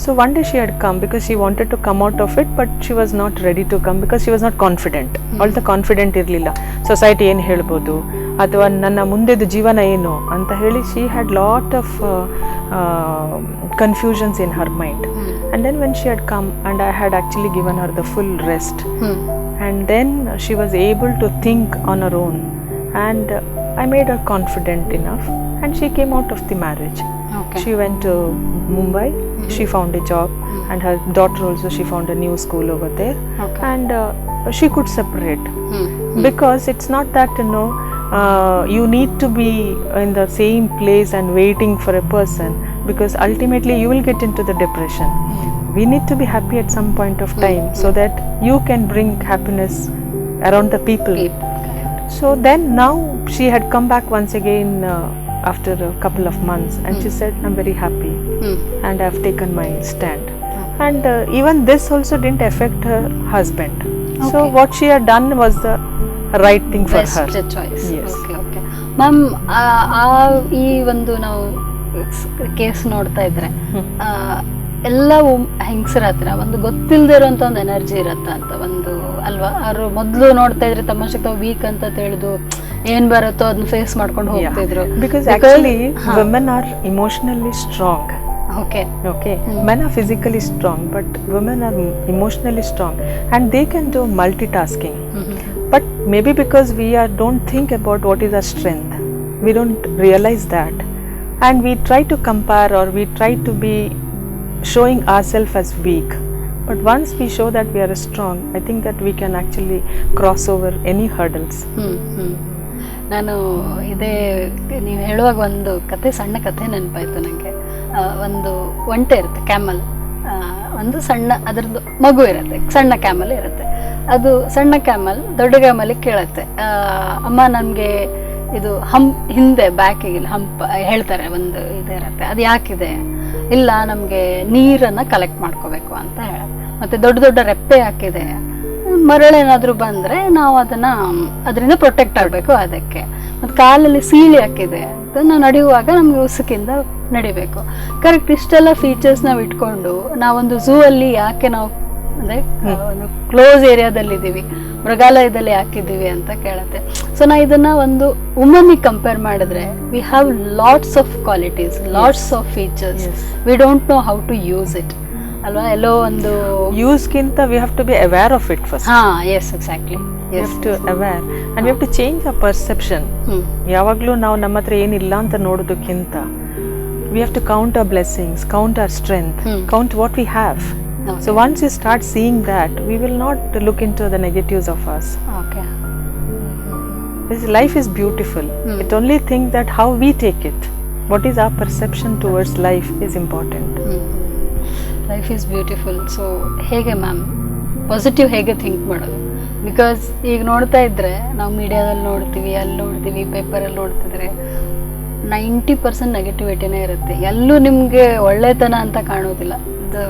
So one day she had come because she wanted to come out of it, but she was not ready to come because she was not confident. All the confident ಇರಲಿಲ್ಲ. Society ಏನು ಹೇಳ್ಬೋದು ಅಥವಾ ನನ್ನ ಮುಂದೆದು ಜೀವನ ಏನು ಅಂತ ಹೇಳಿ she had lot of confusions in her mind. And then when she had come and I had actually given her the full rest. And then she was able to think on her own and I made her confident enough and she came out of the marriage. Okay. She went to Mumbai. She found a job, and her daughter also, she found a new school over there. Okay. And she could separate. Because it's not that, you know, you need to be in the same place and waiting for a person, because ultimately you will get into the depression. We need to be happy at some point of time so that you can bring happiness around the people. So then now she had come back once again after a couple of months, and she said, I'm very happy and I've taken my stand. And even this also didn't affect her husband. Okay. So what she had done was the right thing for best her. Choice. Yes. Okay, okay. Ma'am, ಈ ಒಂದು ನಾವು case ನೋಡ್ತಾ ಇದ್ರೆ ಎಲ್ಲ ಹೆಂಗಸರ ಹತ್ರ ಒಂದು ಗೊತ್ತಿಲ್ಲದೆ ಇರುವಂತ ಒಂದು ಎನರ್ಜಿ ಇರತ್ತ ಅಂತ ಒಂದು ಅಲ್ವಾ? ಅವರು ಮೊದಲು ನೋಡ್ತಾ ಇದ್ರೆ ತಮ್ಮಷ್ಟಕ್ಕೆ ತಾವು ವೀಕ್ ಅಂತ ತಿಳಿದು ಏನ್ ಬರುತ್ತೋ ಅದನ್ನ ಫೇಸ್ ಮಾಡ್ಕೊಂಡು ಹೋಗ್ತಿದ್ರು. Because actually women are emotionally strong. Okay. Okay. Men are physically strong, but women are emotionally strong and they can do multitasking. But maybe because we are don't think about what is our strength, we don't realize that, and we try to compare or we try to be showing ourselves as weak. But once we show that we are strong, I think that we can actually cross over any hurdles. ನಾನು ಇದೇ ನೀವು ಹೇಳುವಾಗ ಒಂದು ಕತೆ, ಸಣ್ಣ ಕತೆ ನೆನಪಾಯಿತು ನನಗೆ. ಒಂದು ಒಂಟೆ ಇರುತ್ತೆ, ಕ್ಯಾಮಲ್, ಒಂದು ಸಣ್ಣ ಅದರದ್ದು ಮಗು ಇರುತ್ತೆ, ಸಣ್ಣ ಕ್ಯಾಮಲ್ ಇರುತ್ತೆ. ಅದು ಸಣ್ಣ ಕ್ಯಾಮಲ್ ದೊಡ್ಡ ಕ್ಯಾಮಲಿಗೆ ಕೇಳುತ್ತೆ, ಅಮ್ಮ ನನಗೆ ಇದು ಹಂಪ್ ಹಿಂದೆ ಬ್ಯಾಕಿಗೆ ಹಂಪ್ ಹೇಳ್ತಾರೆ ಒಂದು ಇದು ಇರುತ್ತೆ, ಅದು ಯಾಕಿದೆ? ಇಲ್ಲ, ನಮಗೆ ನೀರನ್ನು ಕಲೆಕ್ಟ್ ಮಾಡ್ಕೋಬೇಕು ಅಂತ ಹೇಳುತ್ತೆ. ಮತ್ತು ದೊಡ್ಡ ದೊಡ್ಡ ರೆಪ್ಪೆ ಹಾಕಿದೆ, ಮರಳೇನಾದರೂ ಬಂದರೆ ನಾವು ಅದನ್ನು ಅದರಿಂದ ಪ್ರೊಟೆಕ್ಟ್ ಆಗಬೇಕು ಅದಕ್ಕೆ. ಮತ್ತು ಕಾಲಲ್ಲಿ ಸೀಳಿ ಹಾಕಿದೆ, ಅದನ್ನು ನಡೆಯುವಾಗ ನಮಗೆ ಉಸುಕಿಂದ ನಡಿಬೇಕು. ಕರೆಕ್ಟ್. ಇಷ್ಟೆಲ್ಲ ಫೀಚರ್ಸ್ ನಾವು ಇಟ್ಕೊಂಡು ನಾವೊಂದು ಝೂ ಅಲ್ಲಿ ಯಾಕೆ ನಾವು ಅಂದರೆ ಒಂದು ಕ್ಲೋಸ್ ಏರಿಯಾದಲ್ಲಿದ್ದೀವಿ, ಮೃಗಾಲಯದಲ್ಲಿ ಹಾಕಿದ್ದೀವಿ ಅಂತ ಕೇಳುತ್ತೆ. ಸೊ ನಾ ಇದನ್ನು ಒಂದು ವುಮನ್ನಿಗೆ ಕಂಪೇರ್ ಮಾಡಿದ್ರೆ we have lots of qualities, lots of features, we don't know how to use it ಅಲ್ವಾ? ಎಲ್ಲೋ ಒಂದು ಯೂಸ್ಗಿಂತ we have to be aware of it first. Ha, yes, exactly. We have to aware and we have to change a perception. ಯಾವಾಗಲೂ ನಾವು ನಮ್ಮ ಹತ್ರ ಏನಿಲ್ಲ ಅಂತ ನೋಡೋದಕ್ಕಿಂತ we have to count our blessings, count our strength, count what we have. So once you start seeing that, we will not look into the negatives of us. Okay. This life is beautiful. It only think that how we take it, what is our perception towards life is important. Life is beautiful. So ಹೇಗೆ ma'am positive ಹೇಗೆ think ಮಾಡೋದು? Because ಈಗ ನೋಡ್ತಾ ಇದ್ದರೆ ನಾವು ಮೀಡಿಯಾದಲ್ಲಿ ನೋಡ್ತೀವಿ, ಅಲ್ಲಿ ನೋಡ್ತೀವಿ, ಪೇಪರಲ್ಲಿ ನೋಡ್ತಿದ್ರೆ 90% ನೆಗೆಟಿವಿಟಿನೇ ಇರುತ್ತೆ. ಎಲ್ಲೂ ನಿಮಗೆ ಒಳ್ಳೆತನ ಅಂತ ಕಾಣೋದಿಲ್ಲ. ಅದು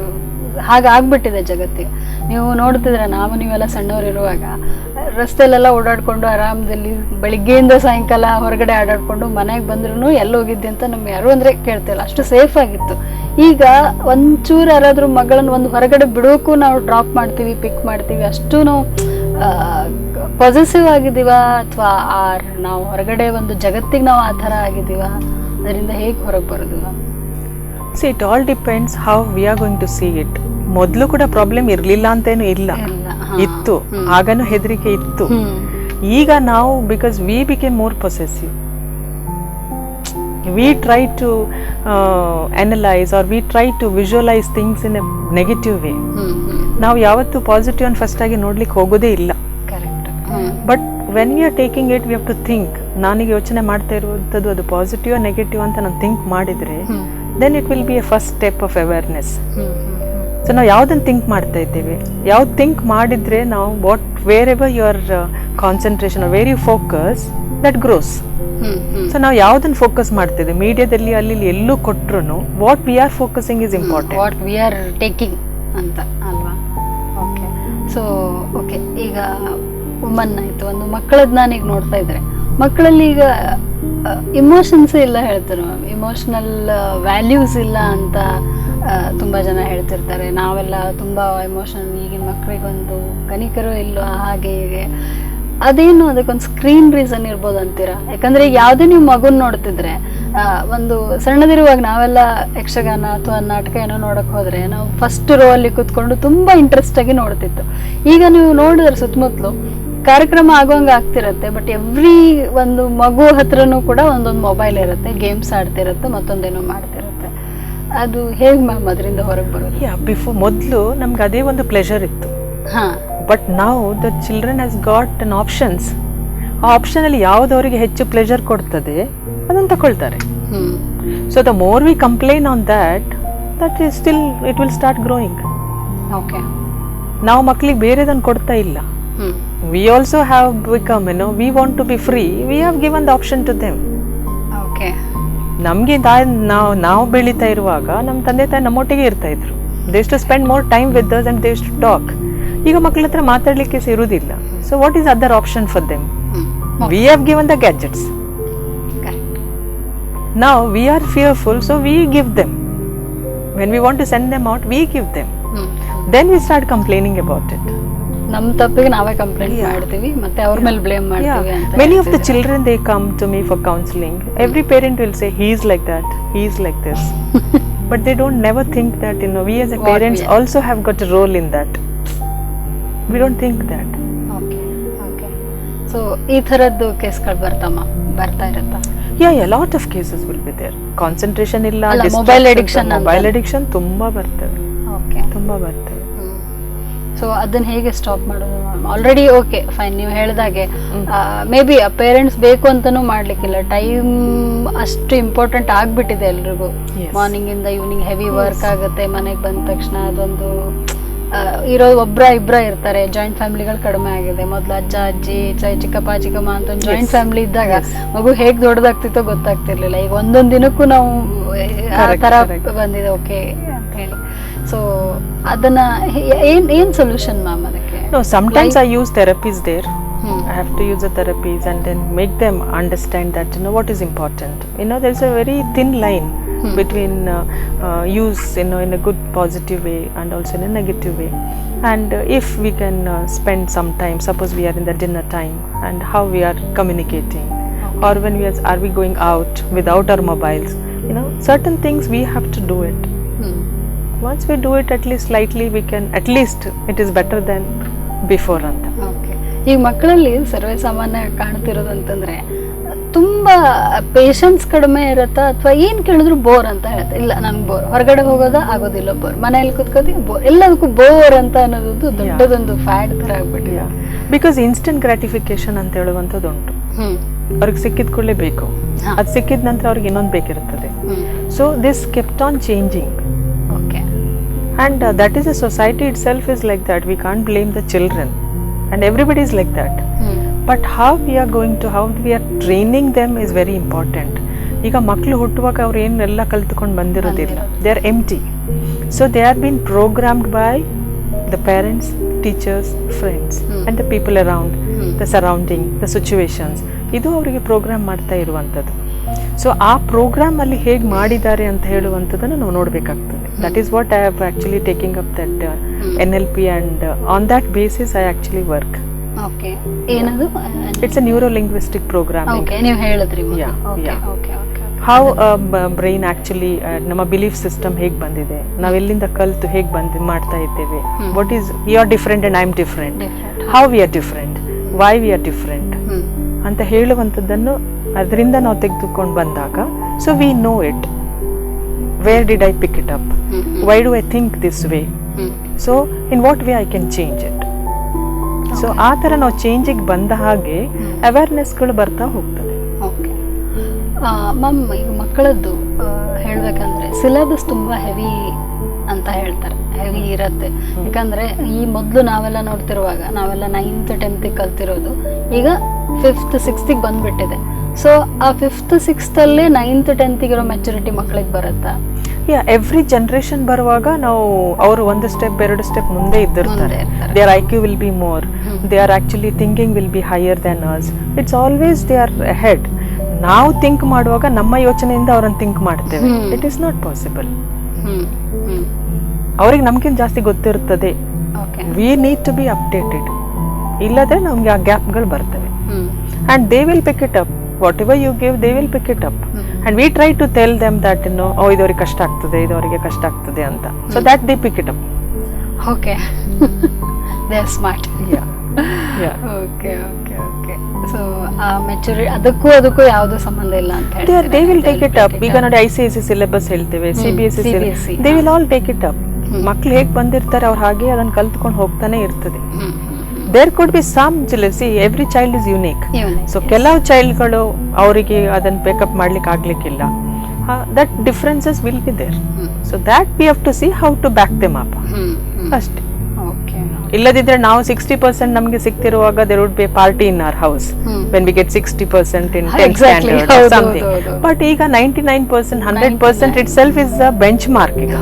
ಹಾಗಾಗ್ಬಿಟ್ಟಿದೆ ಜಗತ್ತಿಗೆ. ನೀವು ನೋಡ್ತಿದ್ರೆ, ನಾವು ನೀವೆಲ್ಲ ಸಣ್ಣವರಿರುವಾಗ ರಸ್ತೆಯಲ್ಲೆಲ್ಲ ಓಡಾಡಿಕೊಂಡು ಆರಾಮದಲ್ಲಿ ಬೆಳಿಗ್ಗೆಯಿಂದ ಸಾಯಂಕಾಲ ಹೊರಗಡೆ ಆಡಾಡಿಕೊಂಡು ಮನೆಗೆ ಬಂದ್ರೂ ಎಲ್ಲಿ ಹೋಗಿದ್ದೆ ಅಂತ ನಮ್ಮ ಯಾರು ಅಂದರೆ ಕೇಳ್ತಿಲ್ಲ, ಅಷ್ಟು ಸೇಫ್ ಆಗಿತ್ತು. ಈಗ ಒಂಚೂರು ಯಾರಾದರೂ ಮಗಳನ್ನು ಒಂದು ಹೊರಗಡೆ ಬಿಡೋಕ್ಕೂ ನಾವು ಡ್ರಾಪ್ ಮಾಡ್ತೀವಿ, ಪಿಕ್ ಮಾಡ್ತೀವಿ, ಅಷ್ಟು ನಾವು ಪಾಸಿಟಿವ್ ಆಗಿದ್ದೀವ ಅಥವಾ ನಾವು ಹೊರಗಡೆ ಒಂದು ಜಗತ್ತಿಗೆ ನಾವು ಆ ಥರ ಆಗಿದ್ದೀವ? ಅದರಿಂದ ಹೇಗೆ ಹೊರಗೆ ಬರೋದು? See, it all depends how we are going to see it. ಮೊದಲು ಕೂಡ ಪ್ರಾಬ್ಲಮ್ ಇರಲಿಲ್ಲ ಅಂತೇನು ಇಲ್ಲ, ಇತ್ತು, ಆಗನೂ ಹೆದರಿಕೆ ಇತ್ತು. ಈಗ ನಾವು because we became more possessive, we try to analyse or we try to visualise things in a negative way. ನಾವು ಯಾವತ್ತೂ ಪಾಸಿಟಿವ್ ಅನ್ನು ಫಸ್ಟ್ ಆಗಿ ನೋಡ್ಲಿಕ್ಕೆ ಹೋಗೋದೇ ಇಲ್ಲ. But when we are taking it, we have to think. ನಾನೀಗ ಯೋಚನೆ ಮಾಡ್ತಾ ಇರುವಂಥದ್ದು ಅದು ಪಾಸಿಟಿವ್ ನೆಗೆಟಿವ್ ಅಂತ ನಾನು ಥಿಂಕ್ ಮಾಡಿದರೆ then it will be a first step of awareness. So ನಾವು ಯಾವುದನ್ನು ಥಿಂಕ್ ಮಾಡ್ತಾ ಇದ್ದೇವೆ, ಯಾವ್ದು ಥಿಂಕ್ ಮಾಡಿದರೆ ನಾವು what wherever your concentration, where you focus, that grows. So ನಾವು ಯಾವುದನ್ನು ಫೋಕಸ್ ಮಾಡ್ತಿದ್ದೇವೆ, ಮೀಡಿಯಾದಲ್ಲಿ ಅಲ್ಲಿ ಎಲ್ಲೂ ಕೊಟ್ಟರು what we are focusing is important, what we are taking ಅಂತ ಅಲ್ವಾ? Okay. So okay, ಈಗ ವುಮನ್ ಆಯಿತು, ಒಂದು ಮಕ್ಕಳದ್ದು ನಾನೀಗ ನೋಡ್ತಾ ಇದ್ದರೆ ಮಕ್ಕಳಲ್ಲಿ ಈಗ ಇಮೋಷನ್ಸೇ ಇಲ್ಲ ಹೇಳ್ತಾರೆ ma'am. Emotional values ಇಲ್ಲ ಅಂತ ತುಂಬ ಜನ ಹೇಳ್ತಿರ್ತಾರೆ. ನಾವೆಲ್ಲ ತುಂಬ ಎಮೋಷನ್, ಈಗಿನ ಮಕ್ಕಳಿಗೊಂದು ಕನಿಕರು ಇಲ್ವಾ, ಹಾಗೆ ಹೀಗೆ. ಅದೇನು ಅದಕ್ಕೊಂದು ಸ್ಕ್ರೀನ್ ರೀಸನ್ ಇರ್ಬೋದು ಅಂತೀರಾ? ಯಾಕಂದರೆ ಈಗ ಯಾವುದೇ ನೀವು ಮಗುನ ನೋಡ್ತಿದ್ರೆ, ಒಂದು ಸಣ್ಣದಿರುವಾಗ ನಾವೆಲ್ಲ ಯಕ್ಷಗಾನ ಅಥವಾ ನಾಟಕ ಏನೋ ನೋಡೋಕ್ಕೆ ಹೋದರೆ ನಾವು ಫಸ್ಟ್ ರೋ ಅಲ್ಲಿ ಕೂತ್ಕೊಂಡು ತುಂಬ ಇಂಟ್ರೆಸ್ಟಾಗಿ ನೋಡ್ತಿತ್ತು. ಈಗ ನೀವು ನೋಡಿದ್ರೆ ಸುತ್ತಮುತ್ತಲು ಕಾರ್ಯಕ್ರಮ ಆಗೋಂಗೆ ಆಗ್ತಿರತ್ತೆ, ಬಟ್ ಎವ್ರಿ ಒಂದು ಮಗು ಹತ್ರನೂ ಕೂಡ ಒಂದೊಂದು ಮೊಬೈಲ್ ಇರುತ್ತೆ, ಗೇಮ್ಸ್ ಆಡ್ತಿರುತ್ತೆ, ಮತ್ತೊಂದೇನೋ ಮಾಡ್ತಿರುತ್ತೆ. ಅದು ಹೇಗೆ ಮ್ಯಾಮ್ ಅದರಿಂದ ಹೊರಗೆ ಬರೋದು? ಯಾ, ಬಿಫೋರ್ ಮೊದಲು ನಮ್ಗೆ ಅದೇ ಒಂದು ಪ್ಲೆಷರ್ ಇತ್ತು. ಹಾಂ, ಬಟ್ ನಾವು the children has got an options. ಆ ಆಪ್ಷನಲ್ಲಿ ಯಾವ್ದು ಅವರಿಗೆ ಹೆಚ್ಚು ಪ್ಲೆಷರ್ ಕೊಡ್ತದೆ ಅದನ್ನು ತಗೊಳ್ತಾರೆ. So the more we complain on that, that is still it will start growing. Okay, ನಾವು ಮಕ್ಕಳಿಗೆ ಬೇರೆದನ್ನು ಕೊಡ್ತಾ ಇಲ್ಲ. We also have become, you know, we want to be free, we have given the option to them. Okay, ನಮಗೆ ನಾವು ಬೆಳೀತಾ ಇರುವಾಗ ನಮ್ಮ ತಂದೆ ತಾಯಿ ನಮ್ಮೊಟ್ಟಿಗೆ ಇರ್ತಾ ಇದ್ರು. They used to spend more time with us and they used to talk. ಈಗ ಮಕ್ಕಳ ಹತ್ರ ಮಾತಾಡಲಿಕ್ಕೆ ಇರುವುದಿಲ್ಲ. So what is other option for them? We have given the gadgets. ನಾವು we are fearful, so we give them. When we want to send them out, we give them. Then we start complaining about it. ನಮ್ಮ ತಪ್ಪಿಗೆ ನಾವೇ complaint ಮಾಡ್ತೀವಿ, ಮತ್ತೆ ಅವ್ರ ಮೇಲೆ blame ಮಾಡ್ತೀವಿ ಅಂತ. Many of the children, they come to me for counseling. Every parent will say he is like that, he is like this. But they don't never think that, you know, we as a parents also have got a role in that. We don't think that. Okay, okay. So ಈ ಥರದ್ದು ಕೇಸ್ಗಳು ಬರ್ತಾ ಇರುತ್ತಾ? Yeah, yeah, lot of cases will be there. Concentration ಇಲ್ಲ, mobile addiction, mobile addiction ತುಂಬಾ ಬರ್ತವೆ. Okay, ತುಂಬಾ ಬರ್ತವೆ. ಸೊ ಅದನ್ನು ಹೇಗೆ ಸ್ಟಾಪ್ ಮಾಡೋದು ma'am? Already okay fine, ನೀವು ಹೇಳಿದಾಗೆ may be parents ಬೇಕು ಅಂತಲೂ ಮಾಡಲಿಕ್ಕಿಲ್ಲ, ಟೈಮ್ ಅಷ್ಟು ಇಂಪಾರ್ಟೆಂಟ್ ಆಗಿಬಿಟ್ಟಿದೆ ಎಲ್ರಿಗೂ. ಮಾರ್ನಿಂಗಿಂದ evening heavy work ಆಗುತ್ತೆ, ಮನೆಗೆ ಬಂದ ತಕ್ಷಣ ಅದೊಂದು ಇರೋ ಒಬ್ರ ಇಬ್ಬರ ಇರ್ತಾರೆ, ಜಾಯಿಂಟ್ ಫ್ಯಾಮಿಲಿಗಳು ಕಡಿಮೆ ಆಗಿದೆ. ಮೊದಲು ಅಜ್ಜ ಅಜ್ಜಿ ಚಿಕ್ಕಪ್ಪ ಚಿಕ್ಕಮ್ಮ ಅಂತ ಒಂದು ಜಾಯಿಂಟ್ ಫ್ಯಾಮಿಲಿ ಇದ್ದಾಗ ಮಗು ಹೇಗೆ ದೊಡ್ಡದಾಗ್ತಿತ್ತೋ ಗೊತ್ತಾಗ್ತಿರ್ಲಿಲ್ಲ. ಈಗ ಒಂದೊಂದು ದಿನಕ್ಕೂ ನಾವು ಆ ಥರ ಬಂದಿದೆ ಓಕೆ ಅಂತ ಹೇಳಿ. ಸೊ ಅದನ್ನ ಏನ್ ಏನ್ ಸೊಲ್ಯೂಷನ್ ಮ್ಯಾಮ್ ಅದಕ್ಕೆ? No, sometimes I use therapies there. I have to use the therapies and then make them understand that, you know, what is important. You know, there's a very thin line between use, you know, in a good positive way and also in a negative way. And if we can spend some time, suppose we are in the dinner time and how we are communicating, or when we are we going out without our mobiles, you know, certain things we have to do it. Once we do it, at least slightly we can, at least it is better than before ಅಂತ. Okay, ಈಗ ಮಕ್ಕಳಲ್ಲಿ ಸರ್ವೇ ಸಾಮಾನ್ಯ ಕಾಣ್ತಿರೋದು ಅಂತಂದ್ರೆ ತುಂಬಾ patience ಕಡಿಮೆ ಇರುತ್ತಾ, ಅಥವಾ ಏನ್ ಕೇಳಿದ್ರು ಬೋರ್ ಅಂತ ಹೇಳ್ತಾರೆ. ಇಲ್ಲ ನನ್ಗೆ ಬೋರ್, ಹೊರಗಡೆ ಹೋಗೋದಾ ಆಗೋದಿಲ್ಲ ಬೋರ್, ಮನೆಯಲ್ಲಿ ಕುತ್ಕೋದಿ ಬೋರ್, ಎಲ್ಲದಕ್ಕೂ ಬೋರ್ ಅಂತ ಅನ್ನೋದು ದೊಡ್ಡದೊಂದು ಫ್ಯಾಡ್ ತರ ಆಗ್ಬಿಟ್ಟಿದೆ. Because instant gratification ಅಂತ ಹೇಳುವಂಥದ್ದು ಉಂಟು. ಅವ್ರಿಗೆ ಸಿಕ್ಕಿದ ಕೂಡಲೇ ಬೇಕು, ಅದು ಸಿಕ್ಕಿದ ನಂತರ ಅವ್ರಿಗೆ ಇನ್ನೊಂದು ಬೇಕಿರುತ್ತದೆ. So this kept on changing. Okay, and that is a society itself is like that. We can't blame the children and everybody is like that. But how we are going to, how we are training them is very important. ಈಗ ಮಕ್ಕಳು ಹುಟ್ಟುವಾಗ ಅವ್ರು ಏನೆಲ್ಲ ಕಲ್ತ್ಕೊಂಡು ಬಂದಿರೋದಿಲ್ಲ, they are empty. So they are been programmed by the parents, teachers, friends and the people around, the surrounding, the situations. ಇದು ಅವರಿಗೆ programme ಮಾಡ್ತಾ ಇರುವಂಥದ್ದು. ಸೊ ಆ ಪ್ರೋಗ್ರಾಮಲ್ಲಿ ಹೇಗೆ ಮಾಡಿದ್ದಾರೆ ಅಂತ ಹೇಳುವಂಥದ್ದನ್ನು ನಾವು ನೋಡಬೇಕಾಗ್ತದೆ. That is what I have actually taking up that NLP and on that basis I actually work. Okay, ಏನದು? It's a neuro linguistic programming. Okay, ನೀವು ಹೇಳಿದ್ರಿ. Okay okay. How brain actually ನಮ್ಮ ಬಿಲೀಫ್ ಸಿಸ್ಟಮ್ ಹೇಗೆ ಬಂದಿದೆ, ನಾವೆಲ್ಲಿಂದ ಕಲ್ತು ಹೇಗೆ ಬಂದು ಮಾಡ್ತಾ ಇದ್ದೇವೆ, what is you are different and I am different, how we are different, why we are different ಅಂತ ಹೇಳುವಂಥದ್ದನ್ನು ಅದರಿಂದ ನಾವು ತೆಗೆದುಕೊಂಡು ಬಂದಾಗ, so we know it, where did I pick it up, why do I think this way, so in what way I can change it. So ಆ ಥರ ನಾವು ಚೇಂಜಿಗೆ ಬಂದ ಹಾಗೆ ಅವೇರ್ನೆಸ್ಗಳು ಬರ್ತಾ ಹೋಗ್ತದೆ. ಓಕೆ ಮ್ಯಾಮ್, ಈಗ ಮಕ್ಕಳದ್ದು ಹೇಳಬೇಕಂದ್ರೆ ಸಿಲೆಬಸ್ ತುಂಬ ಹೆವಿ ಅಂತ ಹೇಳ್ತಾರೆ, ಹೆವಿ ಇರುತ್ತೆ. ಯಾಕಂದರೆ ಈ ಮೊದಲು ನಾವೆಲ್ಲ ನೋಡ್ತಿರುವಾಗ ನಾವೆಲ್ಲ 9th 10th ಕಲ್ತಿರೋದು ಈಗ 5th 6th ಬಂದ್ಬಿಟ್ಟಿದೆ. ಸೊ ಆ 5th 6th ಅಲ್ಲೇ 9th 10th ಇರೋ ಮೆಚುರಿಟಿ ಮಕ್ಕಳಿಗೆ ಬರುತ್ತಾ? ಯಾ, ಎವ್ರಿ ಜನ್ರೇಷನ್ ಬರುವಾಗ ನಾವು ಅವರು ಒಂದು ಸ್ಟೆಪ್ ಎರಡು ಸ್ಟೆಪ್ ಮುಂದೆ ಇದ್ದಿರ್ತಾರೆ. Their IQ will be more, they are actually thinking will be higher than us. It's always they are ahead. ನಾವು ಥಿಂಕ್ ಮಾಡುವಾಗ ನಮ್ಮ ಯೋಚನೆಯಿಂದ ಅವರನ್ನು ಥಿಂಕ್ ಮಾಡ್ತೇವೆ. It is not possible. ಅವ್ರಿಗೆ ನಮ್ಗಿಂತ ಜಾಸ್ತಿ ಗೊತ್ತಿರ್ತದೆ. We need to be updated. ಇಲ್ಲದ್ರೆ ನಮ್ಗೆ ಆ ಗ್ಯಾಪ್ಗಳು ಬರ್ತವೆ. And they will pick it up. Whatever you give, they will pick it up. And we try to tell them that no, oh ಇದವರಿಗೆ ಕಷ್ಟ ಆಗ್ತದೆ, ಇದವರಿಗೆ ಕಷ್ಟ ಆಗ್ತದೆ ಅಂತ. So that they pick it up. Okay, they are smart. Yeah yeah. Okay okay okay. So ಆ ಮೆಚುರಿ ಅದಕ್ಕೂ ಅದಕ್ಕೂ ಯಾವುದೂ ಸಂಬಂಧ ಇಲ್ಲ ಅಂತ ಹೇಳಿ they will take it up. ಈಗ ನೋಡಿ ICSE syllabus ಹೇಳ್ತೇವೆ, CBSE syllabus, they will all take it up. ಮಕ್ಕಳು ಹೇಗೆ ಬಂದಿರ್ತಾರೆ ಅವ್ರು ಹಾಗೆ ಅದನ್ನು ಕಲ್ತ್ಕೊಂಡು ಹೋಗ್ತಾನೆ ಇರ್ತದೆ. There could be some jealousy. Every child is unique. So ಕೆಲವು ಚೈಲ್ಡ್ಗಳು ಅವರಿಗೆ ಅದನ್ನು ಪಿಕಪ್ ಮಾಡ್ಲಿಕ್ಕೆ ಆಗ್ಲಿಕ್ಕಿಲ್ಲ. That differences will be there. So that we have to see how to back them up ಅಷ್ಟೇ. ಇಲ್ಲದಿದ್ರೆ ನಾವು 60% ನಮಗೆ ಸಿಗ್ತಿರುವಾಗ there would be party in our house when we get 60% in 10th standard something. But ಈಗ 99%, 100% itself is a benchmark ಈಗ.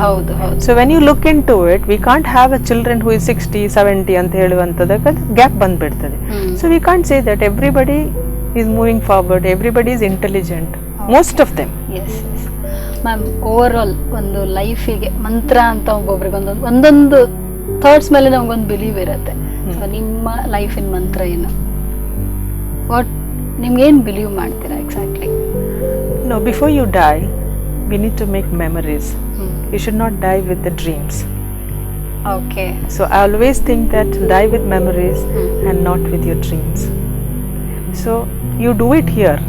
So when you look into it, we can't have a children who is 60, 70 ಅಂತ ಹೇಳುವಂಥದ್ದು gap ಬಂದ್ಬಿಡ್ತದೆ. So we can't say that everybody is moving forward, everybody is intelligent, most of them. Yes yes ma'am, overall ಒಂದು ಲೈಫಿಗೆ ಮಂತ್ರ ಅಂತ ಒಬ್ಬೊಬ್ರಿಗೆ ಒಂದೊಂದು ಒಂದೊಂದು thoughts ಮೇಲೆ ನಮಗೊಂದು ಬಿಲೀವ್ ಇರುತ್ತೆ. ಸೊ ನಿಮ್ಮ ಲೈಫಿನ ಮಂತ್ರ ಏನು? What ನಿಮ್ಗೇನು ಬಿಲೀವ್ ಮಾಡ್ತೀರಾ exactly? No, before you die we need to make memories. You should not die with the dreams. Okay. So I always think that die with memories and not with your dreams. So you do it here.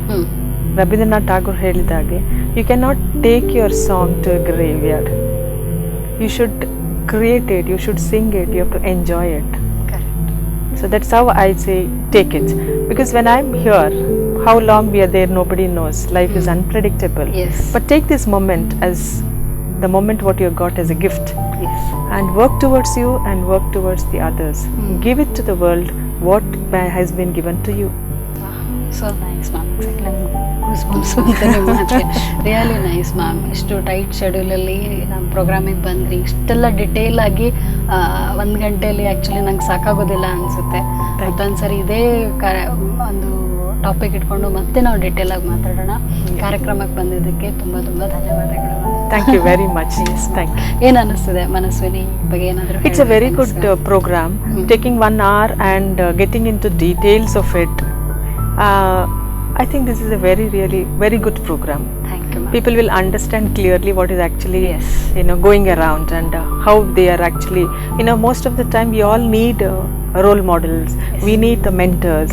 Rabindranath Tagore ಹೇಳಿದಾಗೆ you cannot take your song to a graveyard. You should create it, you should sing it, you have to enjoy it. Correct. So that's how I say take it. Because when I'm here, how long we are there, nobody knows. Life is unpredictable. Yes. But take this moment as the moment what you got as a gift. And work towards you and work towards the others. Give it to the world what has been given to you. So nice ma'am, exactly goosebumps ಮಾತೆ. Really nice ma'am. ಇಷ್ಟು tight ಶೆಡ್ಯೂಲಲ್ಲಿ ನಮ್ಮ ಪ್ರೋಗ್ರಾಮಿಗೆ ಬಂದ್ರಿ, ಇಷ್ಟೆಲ್ಲ detail ಆಗಿ ಒಂದು ಗಂಟೆಯಲ್ಲಿ actually ನಂಗೆ ಸಾಕಾಗೋದಿಲ್ಲ ಅನಿಸುತ್ತೆ. ಮತ್ತೊಂದ್ಸರಿ ಇದೇ ಒಂದು ಟಾಪಿಕ್ ಇಟ್ಕೊಂಡು ಮತ್ತೆ ನಾವು ಡೀಟೇಲ್ ಆಗಿ ಮಾತಾಡೋಣ. ಕಾರ್ಯಕ್ರಮಕ್ಕೆ ಬಂದಿದ್ದಕ್ಕೆ ತುಂಬ ತುಂಬ ಧನ್ಯವಾದಗಳು. Thank you very much. Thank you. ಏನು ಅನ್ನಿಸ್ತಿದೆ ಮನಸ್ವಿನಿ ಬಗ್ಗೆ ಏನಾದರೂ? It's a very good program. Taking 1 hour and getting into details of it. I think this is a very, really very good program. Thank you, ma'am. People will understand clearly what is actually going around and how they are actually, most of the time we all need role models. We need the mentors.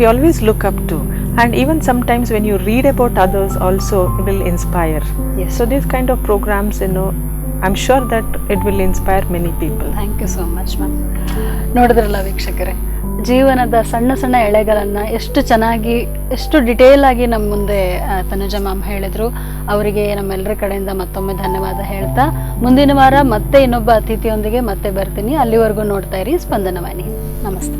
We always look up to, and even sometimes when you read about others also it will inspire. So these kind of programs, I'm sure that it will inspire many people. Thank you so much, ma'am. ನೋಡಿದ್ರಲ್ಲ ವೀಕ್ಷಕರೇ, ಜೀವನದ ಸಣ್ಣ ಸಣ್ಣ ಎಳೆಗಳನ್ನು ಎಷ್ಟು ಚೆನ್ನಾಗಿ, ಎಷ್ಟು detail ಆಗಿ ನಮ್ಮ ಮುಂದೆ ತನುಜಾ ಮ್ಯಾಮ್ ಹೇಳಿದರು. ಅವರಿಗೆ ನಮ್ಮೆಲ್ಲರ ಕಡೆಯಿಂದ ಮತ್ತೊಮ್ಮೆ ಧನ್ಯವಾದ ಹೇಳ್ತಾ ಮುಂದಿನ ವಾರ ಮತ್ತೆ ಇನ್ನೊಬ್ಬ ಅತಿಥಿಯೊಂದಿಗೆ ಮತ್ತೆ ಬರ್ತೀನಿ. ಅಲ್ಲಿವರೆಗೂ ನೋಡ್ತಾ ಇರಿ ಸ್ಪಂದನವಾಣಿ. ನಮಸ್ತೆ.